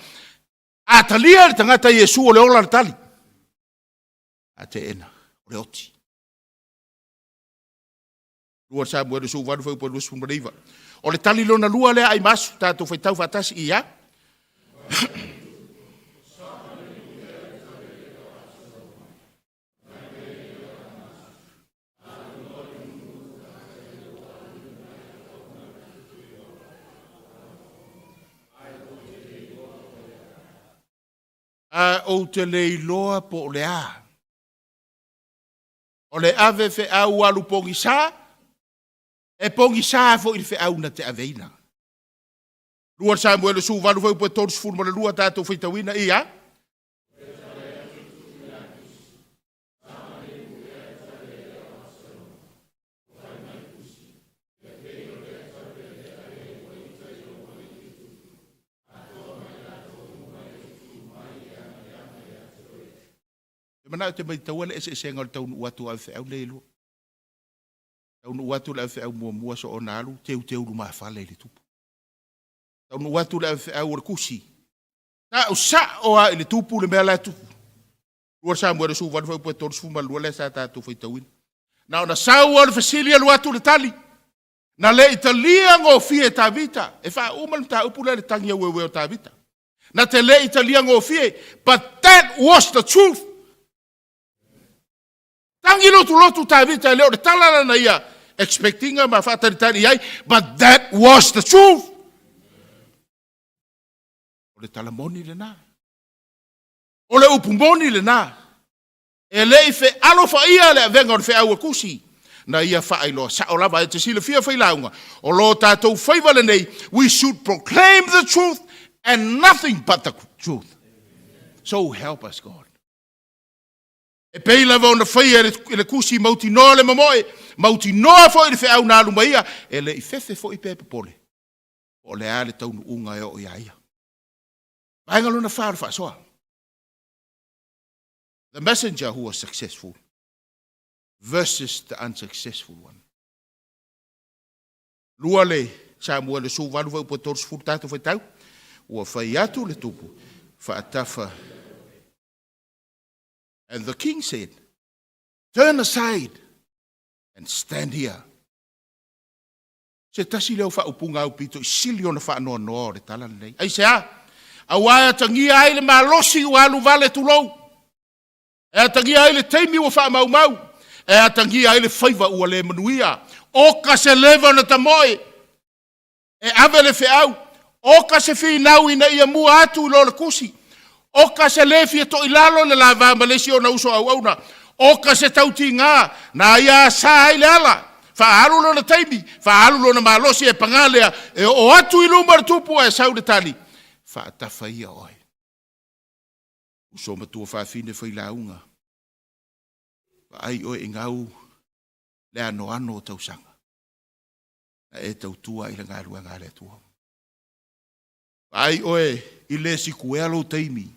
a talia le tagata Iesu o le ola le tali. A teena, o le oti. 2 Samuele 18 fuaiupu 29. O le tali lona lua lea ai masu, tatou faitau faatasi ia. A ou te le iloa po o le a. O le ave feau alu pogisa, e pogisa foi i le feau na te aveina. 2 Samuele 18 fuaiupu 32 tatou faitauina ia. E manao te maitaua le eseesega o le taunuu atu o avefeau nei e lua. Taunuu atu le avefeau muamua soona alu teuteu lumafale i le tupu. Taunuu atu le avefeau o le Kusi, tau sao lava i le tupu le mea la e tupu. 2 Samuele 18 fuaiupu e 32 lea sa tatou faitauina. Na ona sau lava o le fesili alu atu le tali. Na le i talia gofie e Tavita, e faauma le mataupu lea i le tagi aueueo o Tavita. Na te le i talia gofie, but that was the truth. Tagi lotulotu Tavita e le o le tala lana ia expectinga ma faatalitali i ai, but that was the truth. O le tala moni lena. O le upu moni lena. E le i fealofaia le avega o le feau a Kusi, na ia faailoa sao lava. E te silafia failauga, o lo tatou faiva lenei, we should proclaim the truth and nothing but the truth. So help us God. E pei lava ona faia e le Kusi mautinoa le momoe, mautinoa foi le feau na alu mai ia, e le i fefe foi pe popole, po o le a le taunuuga e oo iā ia. Vaega lona fa o le faasoa. The messenger who was successful versus the unsuccessful one. Lua le Samuele 18 fuaiupu 30 tatou faitau. Ua fai atu le tupu faatafa. And the king said, Turn aside and stand here. Se tasi lea o faaupuga aupito i sili ona faanoanoa o le tala lenei. Aisea? Aua e atagia ai le malosi ua alu vale tulou. E atagia ai le taimi ua faamaumau. E atagia ai le faiva ua le manuia. Oka se leva ona tamoe. E ave le feau. Oka se finau ina ia mua atu i lo le kusi. Oka se le fia toilalo le lava ma le isi ona uso auauna. Oka se tautiga na ia asa ai le ala. Faaalu lona taimi, faaalu lona malosi e pagā lea, e oo atu i luma o le tupu ae sau le tali, Faatafa ia oe. Uso matua fafine failauga, vaai oe i gau le anoano o tausaga, na e tautua i le galuega a le Atua. Vaai oe i le sikuea lou taimi,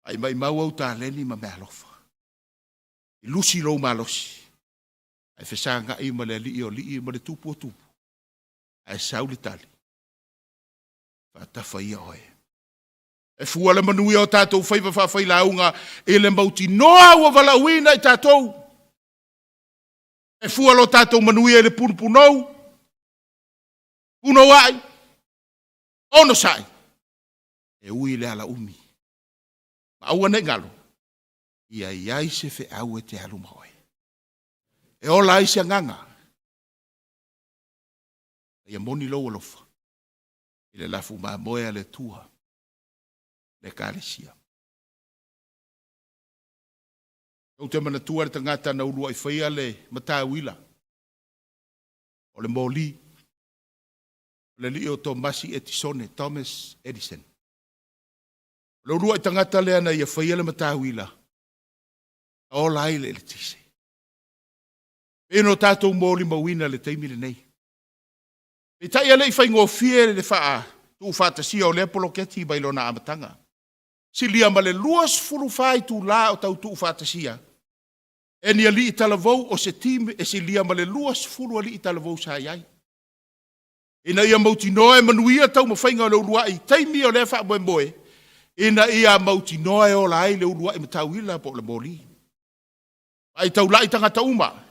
a i maimau au taleni ma meaalofa. I lusi lou malosi, ae fesagai ma le Alii o alii ma le Tupu o tupu, ae sau le tali, Faatafa ia oe. E fua le manuia o tatou faiva faafailauga i le mautinoa ua valaauina i tatou. E fua lo tatou manuia i le punupunou, punouai, onosai, e ui i le ala umi. Ma aua ne i galo, ia i ai se feau e te alu ma oe. E ola ai se agaga. Ia moni lou alofa i le lafu mamoe a le Atua, le Ekalesia. Tou te manatua le tagata na uluai faia le matauila o le moli, o le alii o Tomasi Etisone, Thomas Edison. O le uluai tagata lea na ia faia le matauila, na ola ai le eletise. Pei ona tatou molimauina le taimi lenei. Peitai e le i faigofie le tuufaatasia o lea poloketi mai lona amataga. Silia ma le 24 itulā o tau tuufaatasia. E ni alii talavou o se team e silia ma le 20 alii talavou sa i ai, ina ia mautinoa e manuia taumafaiga o le uluai taimi o lea faamoemoe, ina ia mautinoa e ola ai le uluai matauila po o le moli. Vaai taulai tagata uma,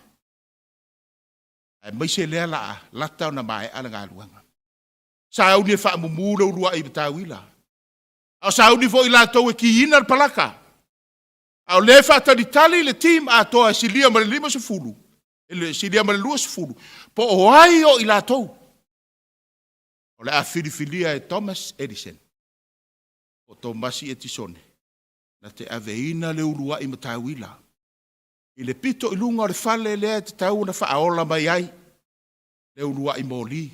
aemaise lea la a lata ona maea le galuega. Sauni e faamumu le uluai matauila, a o sauni foi latou e kiina le palaka. A o lea e faatalitali le team atoa e silia ma le 50, e silia ma le 20, po o ai o i latou o le a filifilia e Thomas Edison, o Tomasi Etisone, na te aveina le uluai matauila i le pito i luga o le fale lea e tatau ona faaola mai ai le uluai moli.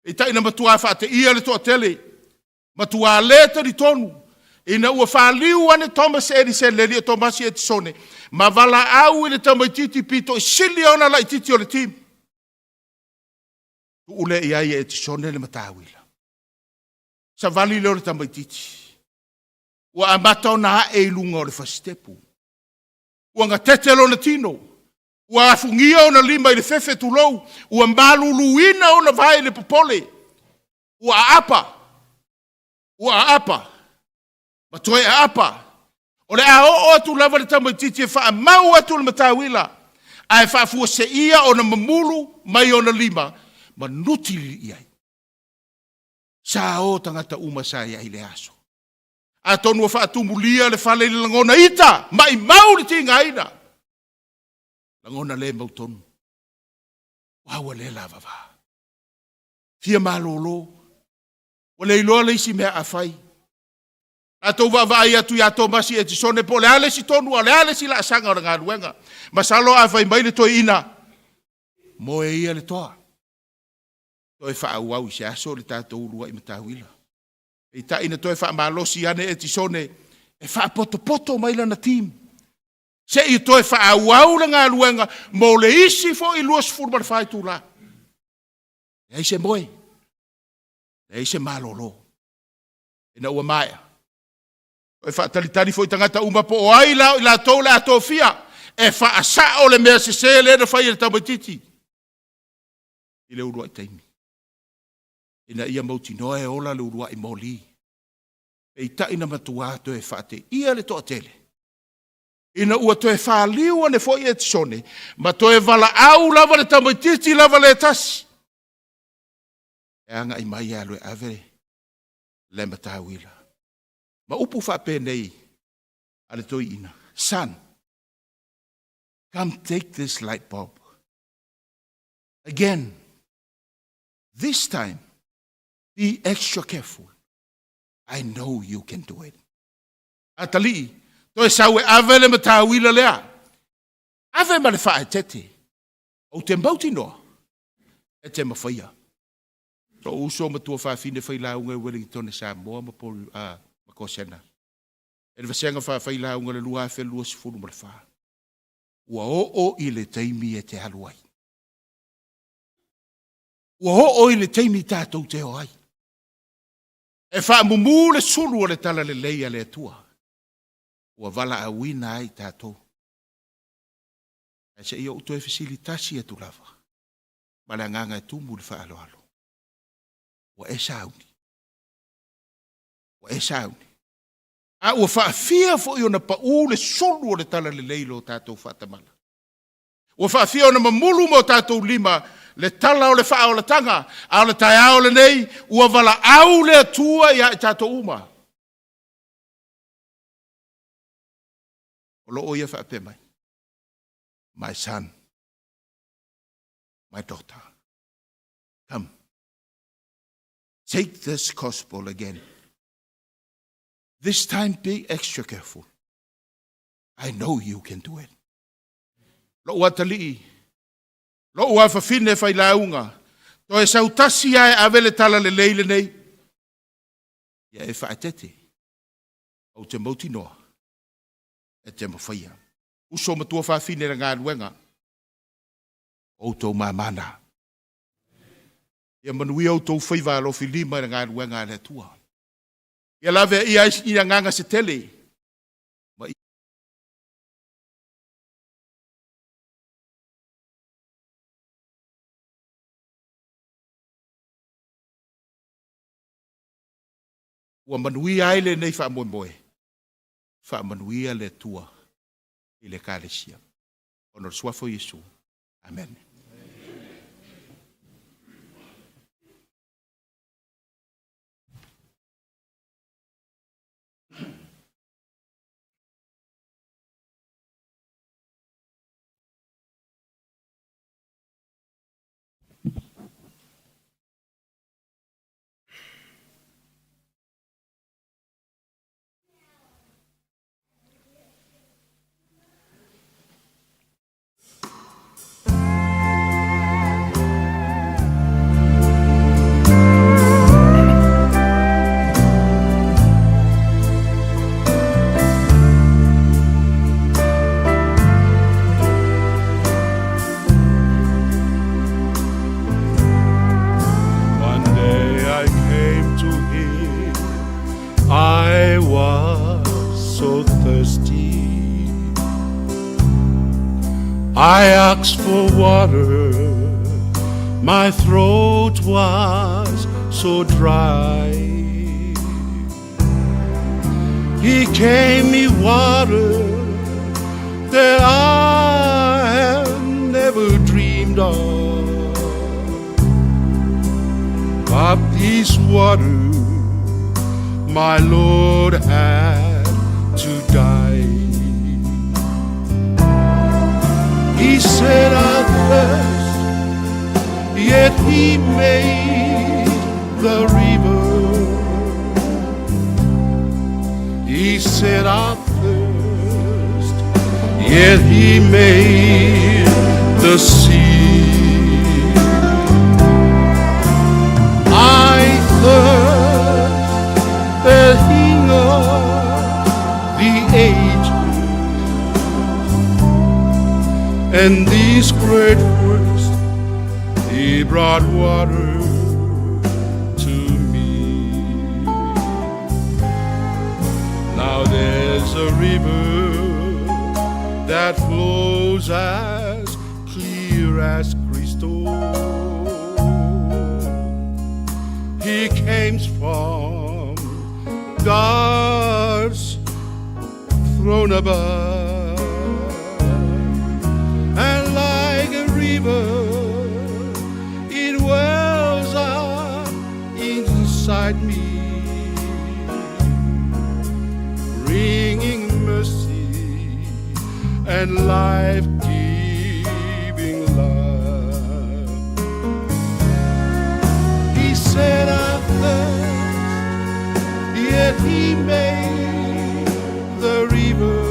Peitai na matua faateia le toatele, matua le talitonu ina ua faliu ane Thomas Edison, le alii o Tomasi Etisone, ma valaau i le tamaitiiti pito i sili ona laitiiti o le team. Tuu lea i ai e Etisone le matauila. Savali lea o le tamaitiiti. Ua amata ona ae i luga o le fasitepu. Ua gatete lona tino. Ua afugia ona lima i le fefe tulou. Ua maluluina ona vae i le popole. Ua aapa. Ua aapa. Ma toe aapa. O le a oo atu lava le tamaitiiti e faamau atu le matauila, ae faafuaseia ona mamulu mai ona lima ma nuti lili i ai. Sa o tagata uma sa i ai i le aso. Atonu ua faatumulia le fale i le lagona ita, maimau le tigaina. Lagona le mautonu. Ua ua le lavava. Fia malolo. Ua le iloa le isi mea a fai. Latou vaavaai atu ia Tomasi Etisone po o le a le isi tonu, a o le a le isi laasaga o le galuega. Masalo a fai mai le toeaina, moe ia le toa. Toe faaauau i se aso le tatou uluai matauila. Peitai na toe faamalosi ane Etisone e faapotopoto mai lana team se i toe faaauau le galuega mo le isi foi 24 itula. Leai se moe, leai se malolo. Ina ua maea, toe faatalitali foi tagata uma po o ai la o i latou le a tofia e faasao le mea sese lea na fai e le tamaitiiti i le uluai taimi, ina ia mautinoa e ola le uluai moli. Peitai na matua toe faateia le toatele ina ua toe faliu ane foi Etisone ma toe valaau lava le tamaitiiti lava le tasi e agai mai e alu e ave le matauila. Ma upu faapenei a le toeaina, "Son, come take this light bulb. Again, this time, be extra careful. I know you can do it." Atalii, toe sau e ave le matauila lea. Ave ma le faaeteete. Ou te mautinoa e te mafaia. Lou uso matua fafine failauga i Wellington Samoa ma, Paul, ma Kosena. E le vasega faafailauga le 2024. Ua oo i le taimi e te alu ai. Ua oo i le taimi tatou te o ai. E faamumu le sulu o le talalelei a le Atua. Ua valaauina ai tatou. Ae se i ou toe fesili tasi atu lava, ma le agaga e tumu i le faaaloalo. Ua e sauni? Ua e sauni? A ua faafia foi ona pau le sulu o le talalelei i lo tatou faatamala. Ua faafia ona mamulu ma o tatou lima le tala o le faaolataga, a o le taeao lenei ua valaau le Atua ia i tatou uma. O lo o ia faapea mai, "My son, my daughter, come, take this gospel again. This time be extra careful. I know you can do it." Lou atalii, lou afafine failauga, toe sautasi ae ave le tala lelei lenei. Ia e faaeteete, ou te mautinoa, e te mafaia. Uso matua fafine le galuega, outou mamana. Ia manuia outou faiva alofi lima i le galuega a le Atua. Ia lavea ia ai i agaga se tele. Ma Ua manuia ai lenei faamoemoe, faamanuia le Atua i le Ekalesia. Ona o le suafa o Iesu. Amene. One day I came to him, I was so thirsty. I asked for water, my throat was so dry. He gave me water that I had never dreamed of. But this water, my Lord had to die. He said, I thirst, yet he made the river. He said, I thirst, yet he made the sea. I thirst, the King of the ages, and this great thirst, he brought water to me. Now there's a river that flows as clear as crystal. He came from God's throne above, and like a river, it wells up inside me, bringing mercy and life-giving love. He said, I thirst, yet he made the river.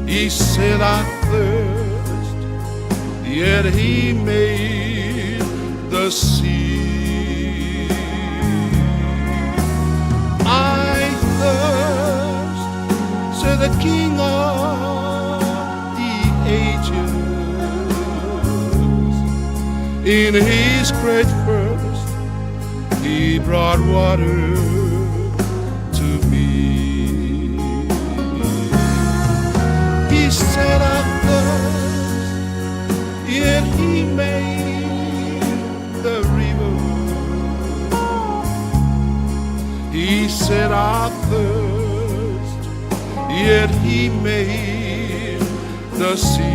He said, I thirst, yet he made the sea. I thirst, said the King of the ages. In his great thirst, he brought water to me. He said, I thirst, yet he made the river. He said, I thirst, yet he made the sea.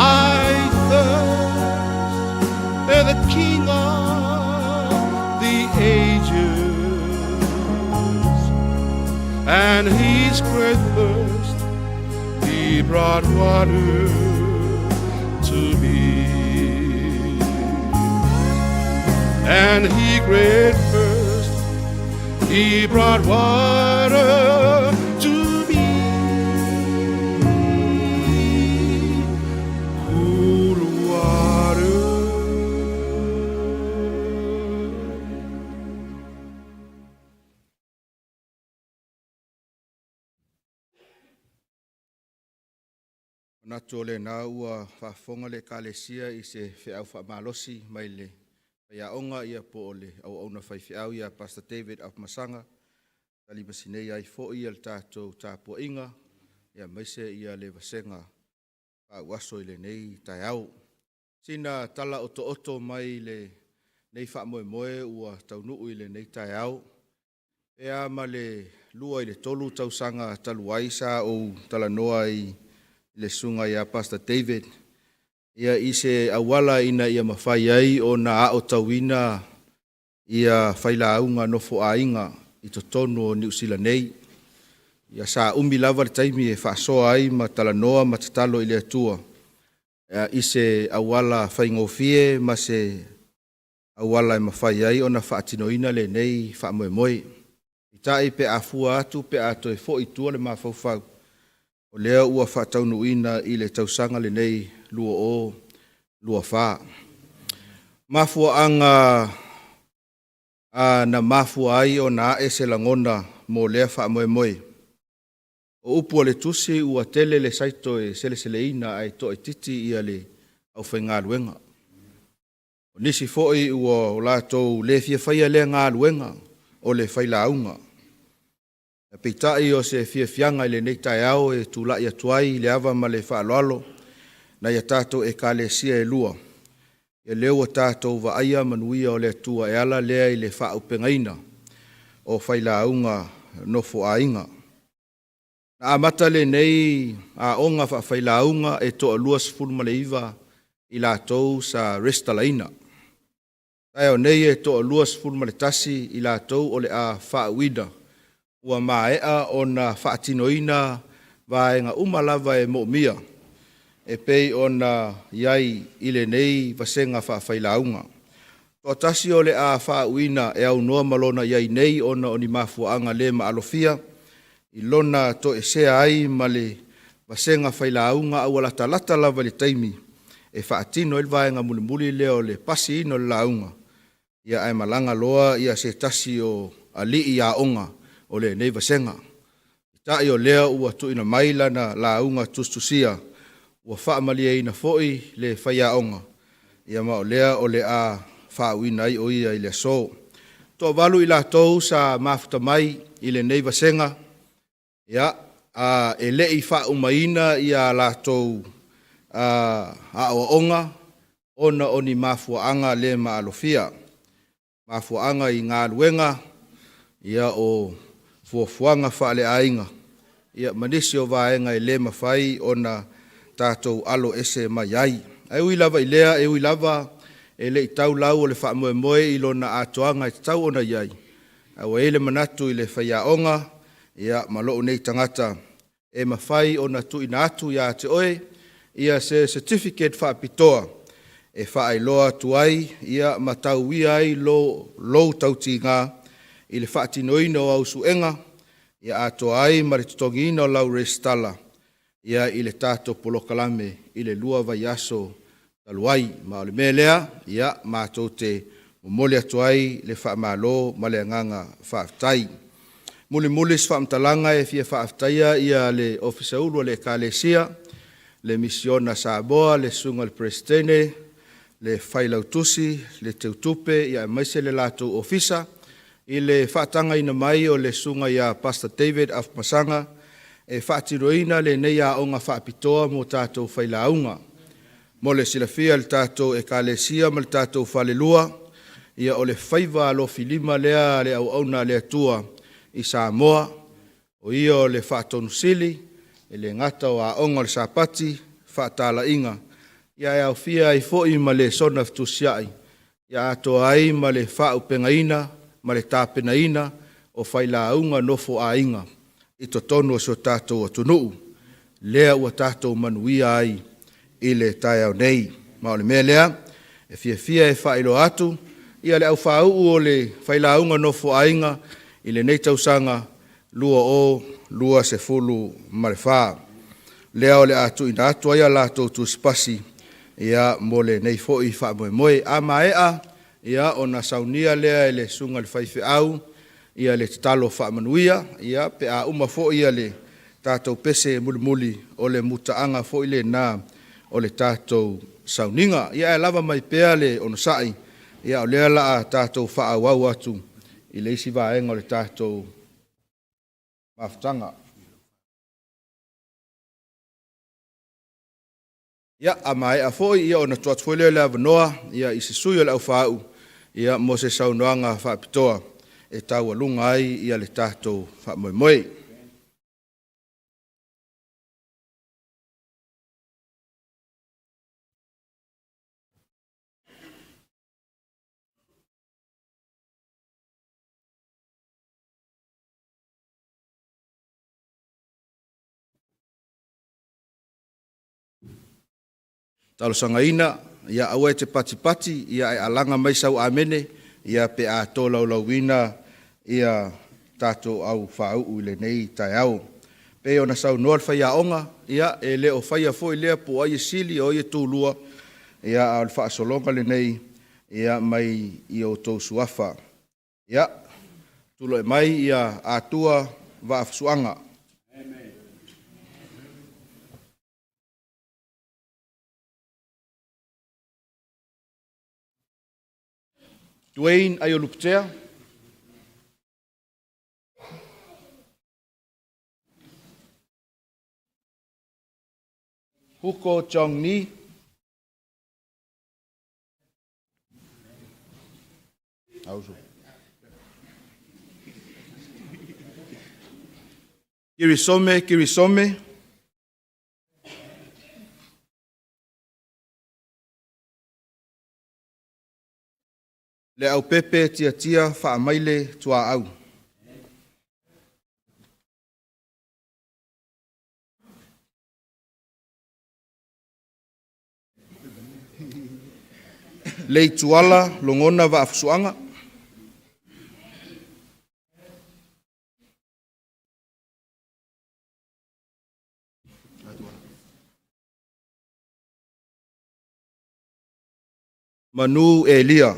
I thirst, the King of the ages, and his great thirst, he brought water to me. And he great thirst, he brought water to me. Cool water. Manatu o lena ua faafofoga le Ekalesia i se feau faamalosi mai le faiaoga ia po o le auauna faifeau ia Pastor David Afamasaga, talimasinei ai foi le tatou tapuaiga aemaise le vasega faauaso i lenei taeao. Sina tala otooto mai lenei faamoemoe ua taunuu i lenei taeao. E a ma le 2 i le 3 tausaga talu ai sa ou talanoa i le susuga ia Pastor David ia i se auala ina ia mafai ai ona aotauina ia failauga nofoaiga i totonu o Niu Sila nei. Ia sa umi lava le taimi e faasoa ai ma talanoa ma tatalo i le Atua i se auala faigofie ma se auala e mafai ai ona faatinoina lenei faamoemoe. Peitai, pe a fua atu pe a toe foi i tua le mafaufau, o lea ua faataunuuina i le tausaga lenei 2024. Mafuaaga na mafua ai ona ae se lagona mo lea faamoemoe. O upu a le tusi, ua tele le saito e seleseleina ae toaitiiti ia le aufaigaluega. O nisi foi ua o latou le fia faia lea galuega o le failauga. Peitai, o se fiafiaga i lenei taeao e tulai atu ai i le ava ma le faaaloalo nai a tatou ekalesia e lua, ia lea ua tatou vaaia manuia o le Atua e ala lea i le faaupegaina o failauga nofoaiga. Na amata lenei aoga faafailauga e toa-29 i latou sa resitalaina. Taeao nei e toa-21 i latou o le a faauuina, ua maea ona faatinoina vaega uma lava e moomia e pei ona i ai i lenei vasega faafailauga. Toatasi o le a faauuina e aunoa ma lona i ai nei ona o ni mafuaaga le maalofia i lona toesea ai ma le vasega failauga, a ua latalata lava i le taimi e faatino ai le vaega mulimuli lea o le pasiina o le lauga, ia ae malaga loa ia se tasi o alii aoga o lenei vasega. Peitai, o lea ua tuuina mai lana lauga tusitusia ua faamalieina foi le faiaoga, ia ma o lea o le a faauuina ai o ia i le aso. Toavalu i latou sa mafuta mai i lenei vasega, ia, e le i faaumaina ia latou aoaoga ona o ni mafuaaga le maalofia, mafuaaga i galuega, ia o fuafuaga faaleaiga, ia ma nisi o vaega e le mafai ona tatou alo ese mai ai. Ae ui lava i lea, e ui lava e le i tau lau o le faamoemoe i lona atoaga e tatau ona i ai, ae ua i ai le manatu i le faiaoga ia ma lou nei tagata e mafai ona tuuina atu ia te oe ia se certificate faapitoa e faailoa atu ai ia ma tauia ai lou tautiga i le faatinoina o au suega ia atoa ai ma le totogiina o lau resitala ia i le tatou polokalame i le 2 vaiaso talu ai. Ma o le mea lea, ia, matou te momoli atu ai le faamalo ma le agaga faafetai. Mulimuli se faamatalaga, e fia faafetaia ia le Ofisa Sili o le Ekalesia, le Misiona Samoa, le susuga i le Peresetene, le Failautusi, le Teutupe, ia aemaise le latou ofisa i le faatagaina mai o le susuga ia Pastor David Afamasaga e faatinoina lenei aoga faapitoa mo tatou failauga. Mo le silafia e le tatou ekalesia ma le tatou falelua, ia o le faiva alofilima lea a le auauna a le Atua i Samoa, o ia o le Faatonusili, e le gata o aoga o le Sapati, faatalaiga, ia ae aofia ai foi ma lesona fetusiai, ia atoa ai ma le faaupegaina ma le tapenaina o failauga nofoaiga i totonu o si o tatou atunuu, lea ua tatou manuia ai i le taeao nei. Ma o le mea lea e fiafia e faailoa atu ia le aufāuu o le failauga nofoaiga i lenei tausaga 2024, lea o le a tuuina atu ai a latou tusipasi ia mo lenei foi faamoemoe. A maea ia ona saunia lea e le susuga i le faifeau ia le tatalo faamanuia, ia pe a uma foi le tatou pese mulimuli, o le mutaaga foi lena o le tatou sauniga. Ia ae lava mai pea le onosai, ia o lea o le a tatou faaauau atu i le isi vaega o le tatou mafutaga. Ia, a maea foi, ia ona tuu atu foi lea o le avanoa ia i se sui o le aufaau ia mo se saunoaga faapitoa e taualuga ai ia le tatou faamoemoe. Talosagaina, ia aua e te patipati, ia ae alaga mai sau amene ia pe a tolaulauina ia tatou au faauu i lenei taeao. Pei ona saunoa le faiaoga, ia e le o faia foi lea po o ai e sili o ai e tulua, ia a o le faasologa lenei ia mai i outou suafa. Ia, tulai mai ia Atua Vaafusuaga. Dwayne Aiolupotea. Huko Chong Ni. Kirisome Kirisome. Le Aupepe Tiatia Faamaile Tuaau. Leituala Logona Vaafusuaga. Manu Elia.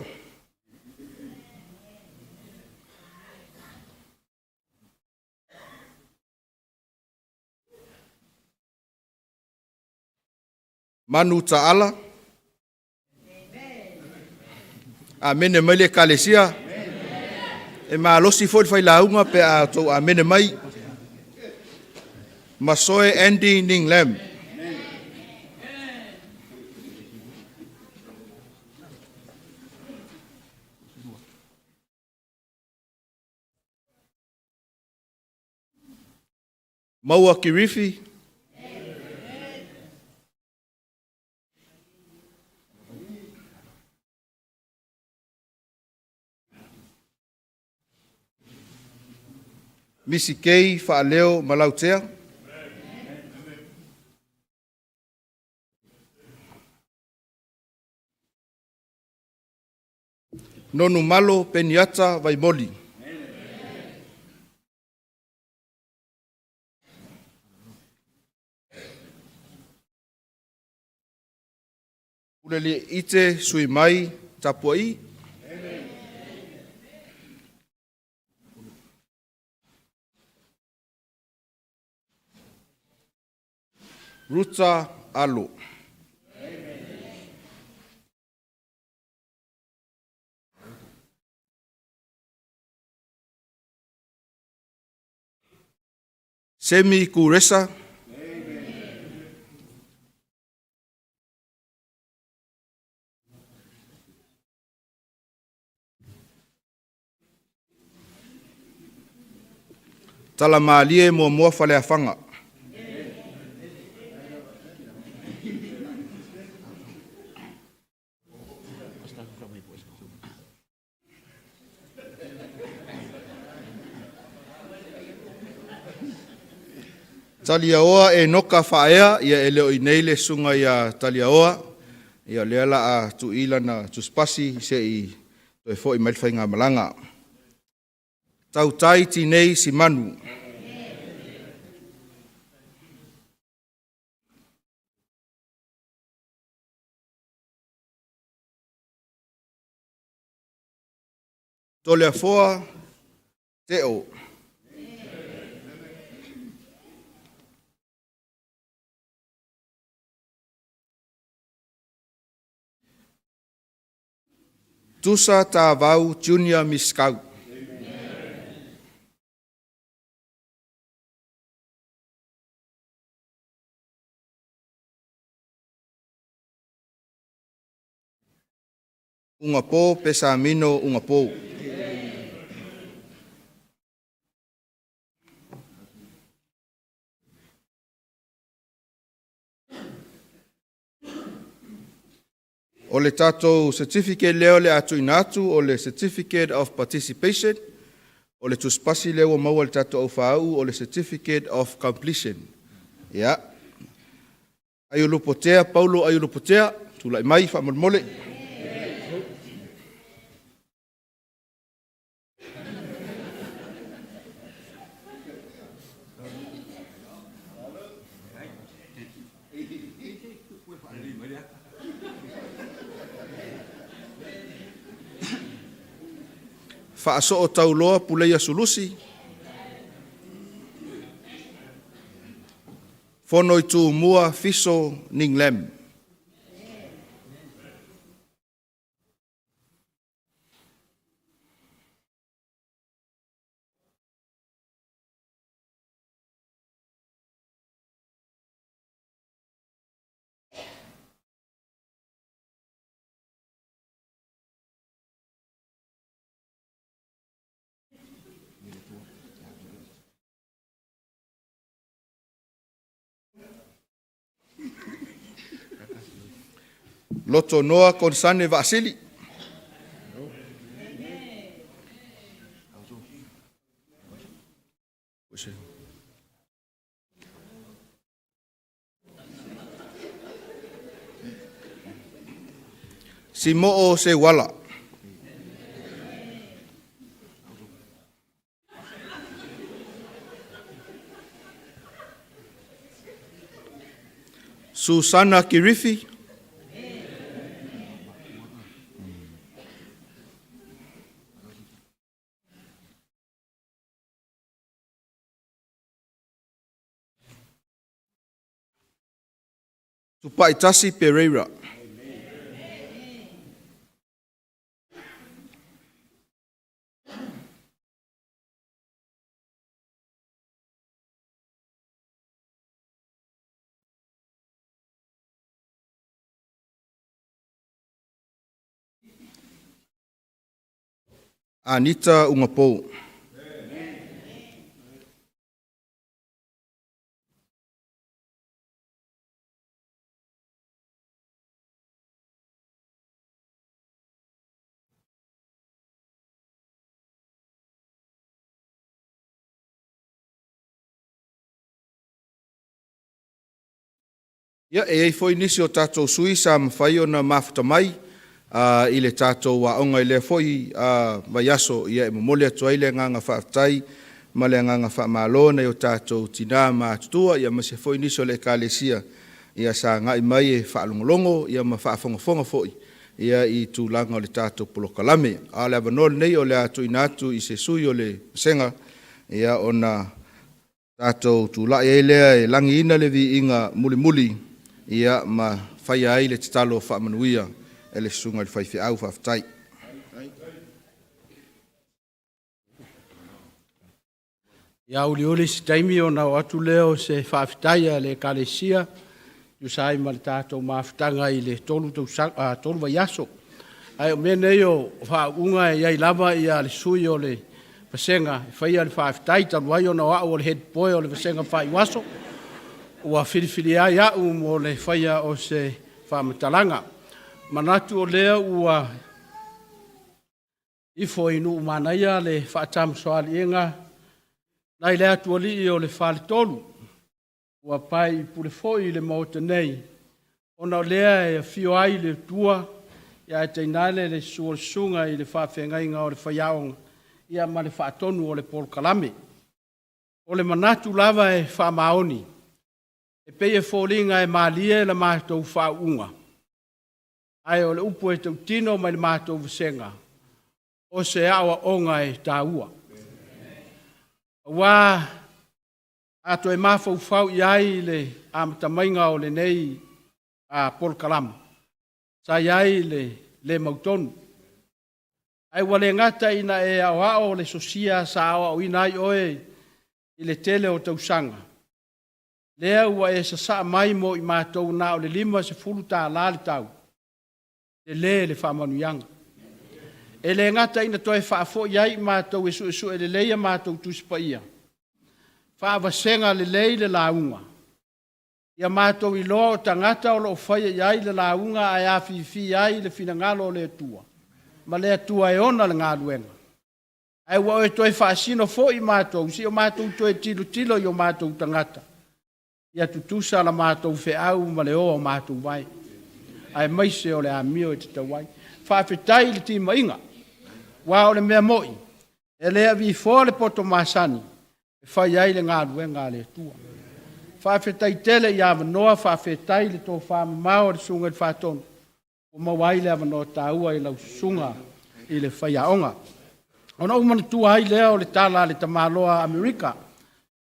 Manu Taala. Amene mai le Ekalesia. E malosi foi le failauga pe a outou amene mai. Masoe Andy Ning Lam. Maua Kirifi. Misi Kei Faaleo Malautea. Nonu Malo Peniata Vaimoli. Uleliite Sui Mai Tapuai. Ruta Alo. Semi Kuresa. Talamalie Muamua Faleafaga. Taliaoa e noka faaea, ia e le o i nei le susuga ia Taliaoa, ia o lea la a tuuina lana tusipasi se i toe foi mai le faigamalaga. Tautai Tinei Simanu. Toleafoa Teo. Tusa Tavau Junior Miskau. Ugapo Pesamino Ugapo. O le tatou certificate lea o le a tuuina atu o le Certificate of Participation. O le tusipasi lea ua maua e le tatou aufāuu o le Certificate of Completion. Ia. Aiolupotea Paulo Aiolupotea, tulai mai faamolemole. Faasoo Tauloa Puleia Sulusi. Fono i Tumua Fiso Ninglem. Lotonoa Konsane Vaasili. Simo'o Seuala. Susana Kirifi. Tupaitasi Pereira. Anita Ungapou. Ia, e i ai foi nisi o tatou sui sa mafai ona mafuta mai i le tatou aoga i lea foi vaiaso. Ia, e momoli atu ai le agaga faafetai ma le agaga faamalo nai o tatou tinā matutua, ia aemaise foi nisi o le Ekalesia ia sa agai mai e faalogologo ia ma faafogafoga foi ia i tulaga o le tatou polokalame. A o le avanoa lenei o le a tuuina atu i se sui o le vasega ia ona tatou tulai ai lea e lagiina le viiga mulimuli ia ma faia ai le tatalo faamanuia e le susuga i le faifeau. Faafetai. Ia uliuli se taimi ona oo atu lea o se faafetai a le Ekalesia e tusa ai ma le tatou mafutaga i le 3 vaiaso. Ae o mea nei o faauuga e i ai lava le sui o le vasega e faia le faafetai, talu ai ona o au o le head boy o le vasega faaiuaso, ua filifilia ai au mo le faia o se faamatalaga. Manatu o lea ua ifo i Nuumanaia le faatamasoaliiga nai le atualii o le faletolu, ua pae i pule foi i le maota nei, ona o lea e afio ai le Atua, ia ae tainane le susu o le susuga i le faafeagaiga o le faiaoga, ia ma le faatonu o le polokalame. O le manatu lava e faamaoni, e pei e foliga e malie la matou faauuga, ae o le upu e tautino mai le matou vasega, o se aoaoga e taua. Aua a toe mafaufau i ai le amatamaiga o lenei polokalame, sa i ai le le mautonu. Ae ua le gata ina e aoao le sosia sa aoaoina ai oe i le tele o tausaga, lea ua e sasaa mai mo i matou na o le $50 le tau, tele le faamanuiaga. E le gata ina toe faafoi ai i matou e suesue lelei a matou Tusi Paia, faavasega lelei le lauga, ia matou iloa o tagata o lo o faia i ai le lauga ae afifi ai le finagalo o le Atua, ma le Atua e ona le galuega. Ae ua oe toe faasino foi matou, si o matou toe tilotilo i o matou tagata, ia tutusa la matou feau ma le oa o matou vae, aemaise o le amio e tatau ai. Faafetai i le timaiga, aua o le mea moi, e le avifoa le poto masani e fai ai le galuega a le Atua. Faafetai tele i avanoa, faafetai i le tofa mamao a le Susuga i le Faatonu, ua maua ai le avanoa taua i lau susuga i le faiaoga. Ona ou manatua ai lea o le tala a le tamaloa Amerika,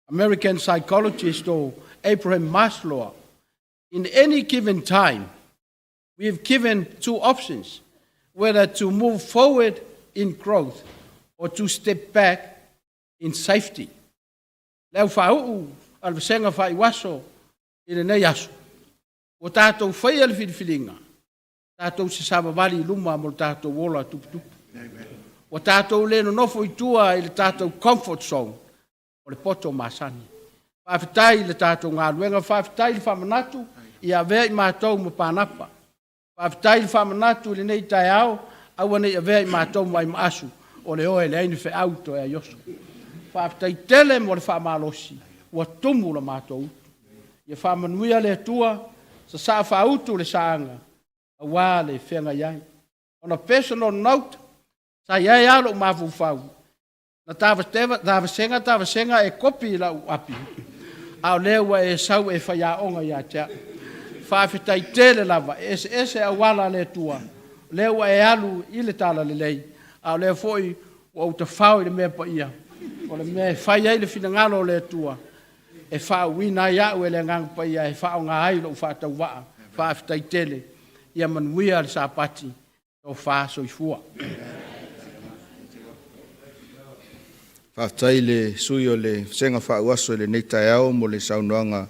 American psychologist o Abraham Maslow, in any given time, we have given two options, whether to move forward in growth or to step back in safety. Le au faauu a le vasega faaiuaso i lenei aso, ua tatou faia le filifiliga, tatou se savavali i luma mo le tatou ola tuputupu. Ua tatou le nonofo i tua i le tatou comfort zone o le poto masani. Faafetai i le tatou galuega, faafetai i le faamanatu ia avea i matou ma Panapa. Faafetai i le faamanatu i lenei taeao, aua ne i avea i matou ma aimaasu, o le oe e leai ni feau toe aioso. Faafetai tele mo le faamalosi, ua tumu la matou utu. Ia faamanuia le Atua, sasaa faautu le saaga, aua le feagai ai. On a personal note, sa i ai lava lou mafaufau, na tavasega tavasega e kopi i lau api, a o lea ua e sau e faiaoga ia te au. Faafetai tele lava, e eseese auala a le Atua, o lea ua e alu i le talalelei, a o lea foi ua ou tafao i le mea paia, o le mea e fai ai le finagalo o le Atua, e faauuina ai au e le Agaga Paia e faaaoga ai lou faatauvaa. Faafetai tele, ia manuia le Sapati, tofa soifua. Faafetai i le sui o le Vasega Faauaso i lenei taeao mo le saunoaga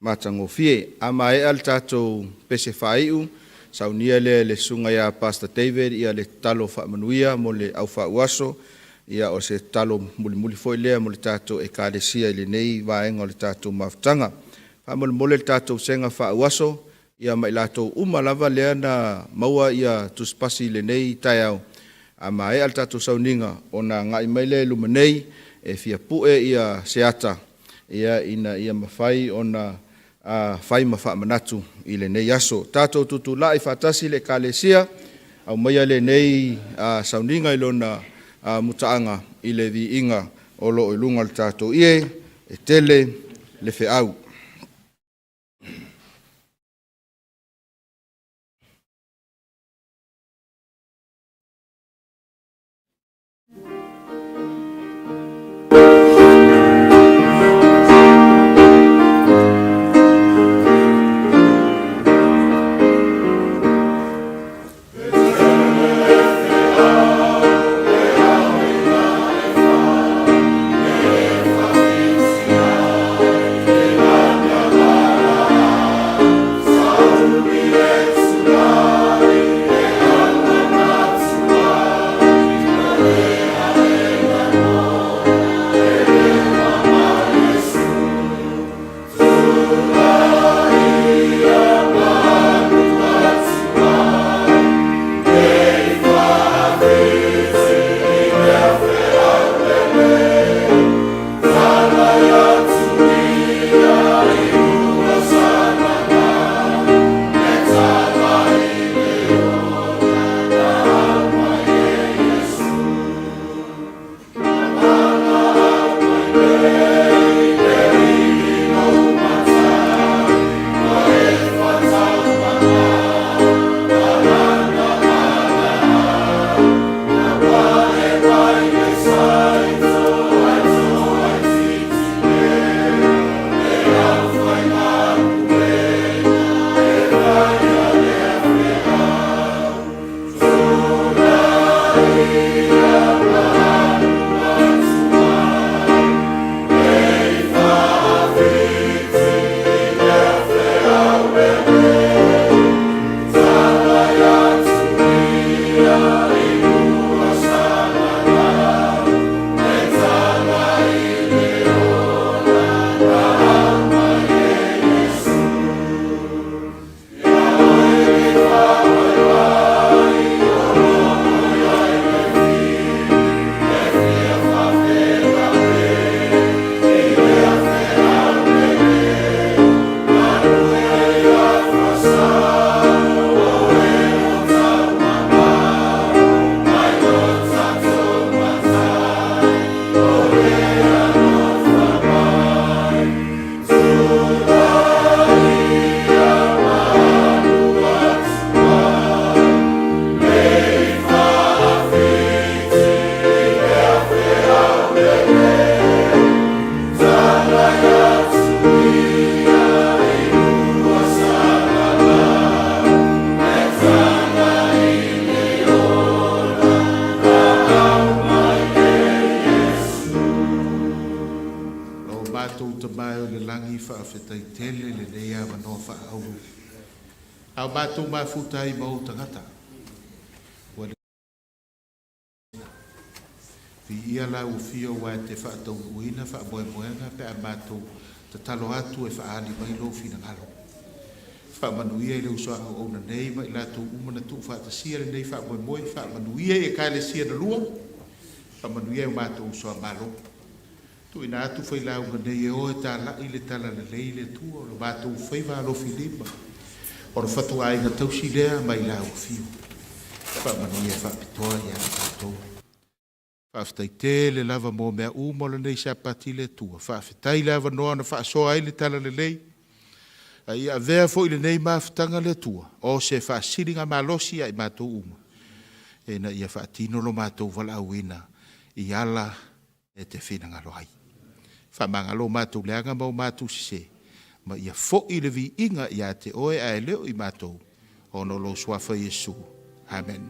matagofie. A maea le tatou pese faaiu, saunia lea e le susuga ia Pastor David le tatalo faamanuia mo le au faauaso. Ia o se tatalo mulimuli foi lea mo le tatou Ekalesia i lenei vaega o le tatou mafutaga. Faamolemole le tatou Vasega Faauaso ia ma i latou uma lava lea na maua tusipasi i lenei taeao, a maea le tatou sauniga ona agai mai lea i luma nei e fia pue se ata ina ia mafai ona fai ma faamanatu i lenei aso. Tatou tutulai faatasi le Ekalesia, aumaia lenei sauniga i lona mutaaga i le viiga o lo o i luga o le tatou ie, e tele le feau. matou Tama e o i le lagi, faafetai tele i lenei avanoa faaauro. A o matou mafuta ai ma ou tagata, ua Viia lau Afio aua e te faataunuuina faamoemoega pe a matou tatalo atu e faaali mai lou finagalo. Faamanuia i le uso a auauna nei ma i latou uma na tuufaatasia lenei faamoemoe. Faamanuia i Ekalesia na lua. Faamanuia i o matou uso a Malo. Tuuina atu failauga nei e o e talai le talalelei le Atua o lo matou faiva alofilima. O le fatuaiga tausi lea mai lau Afio. Faamanuia faapitoa ia te tatou. Faafetai tele lava mo mea uma o lenei Sapati le Atua. Faafetai le avanoa na faasoa ai le talalelei. A ia avea foi lenei mafutaga le Atua o se faasiligamalosi ia i matou uma, ina ia faatino lo matou valaauina i ala e te finagalo ai. Faamagalo matou leaga ma o matou sese, ma ia foi le viiga ia te oe ae le o i matou, ona o lou suafa Iesu. Amen.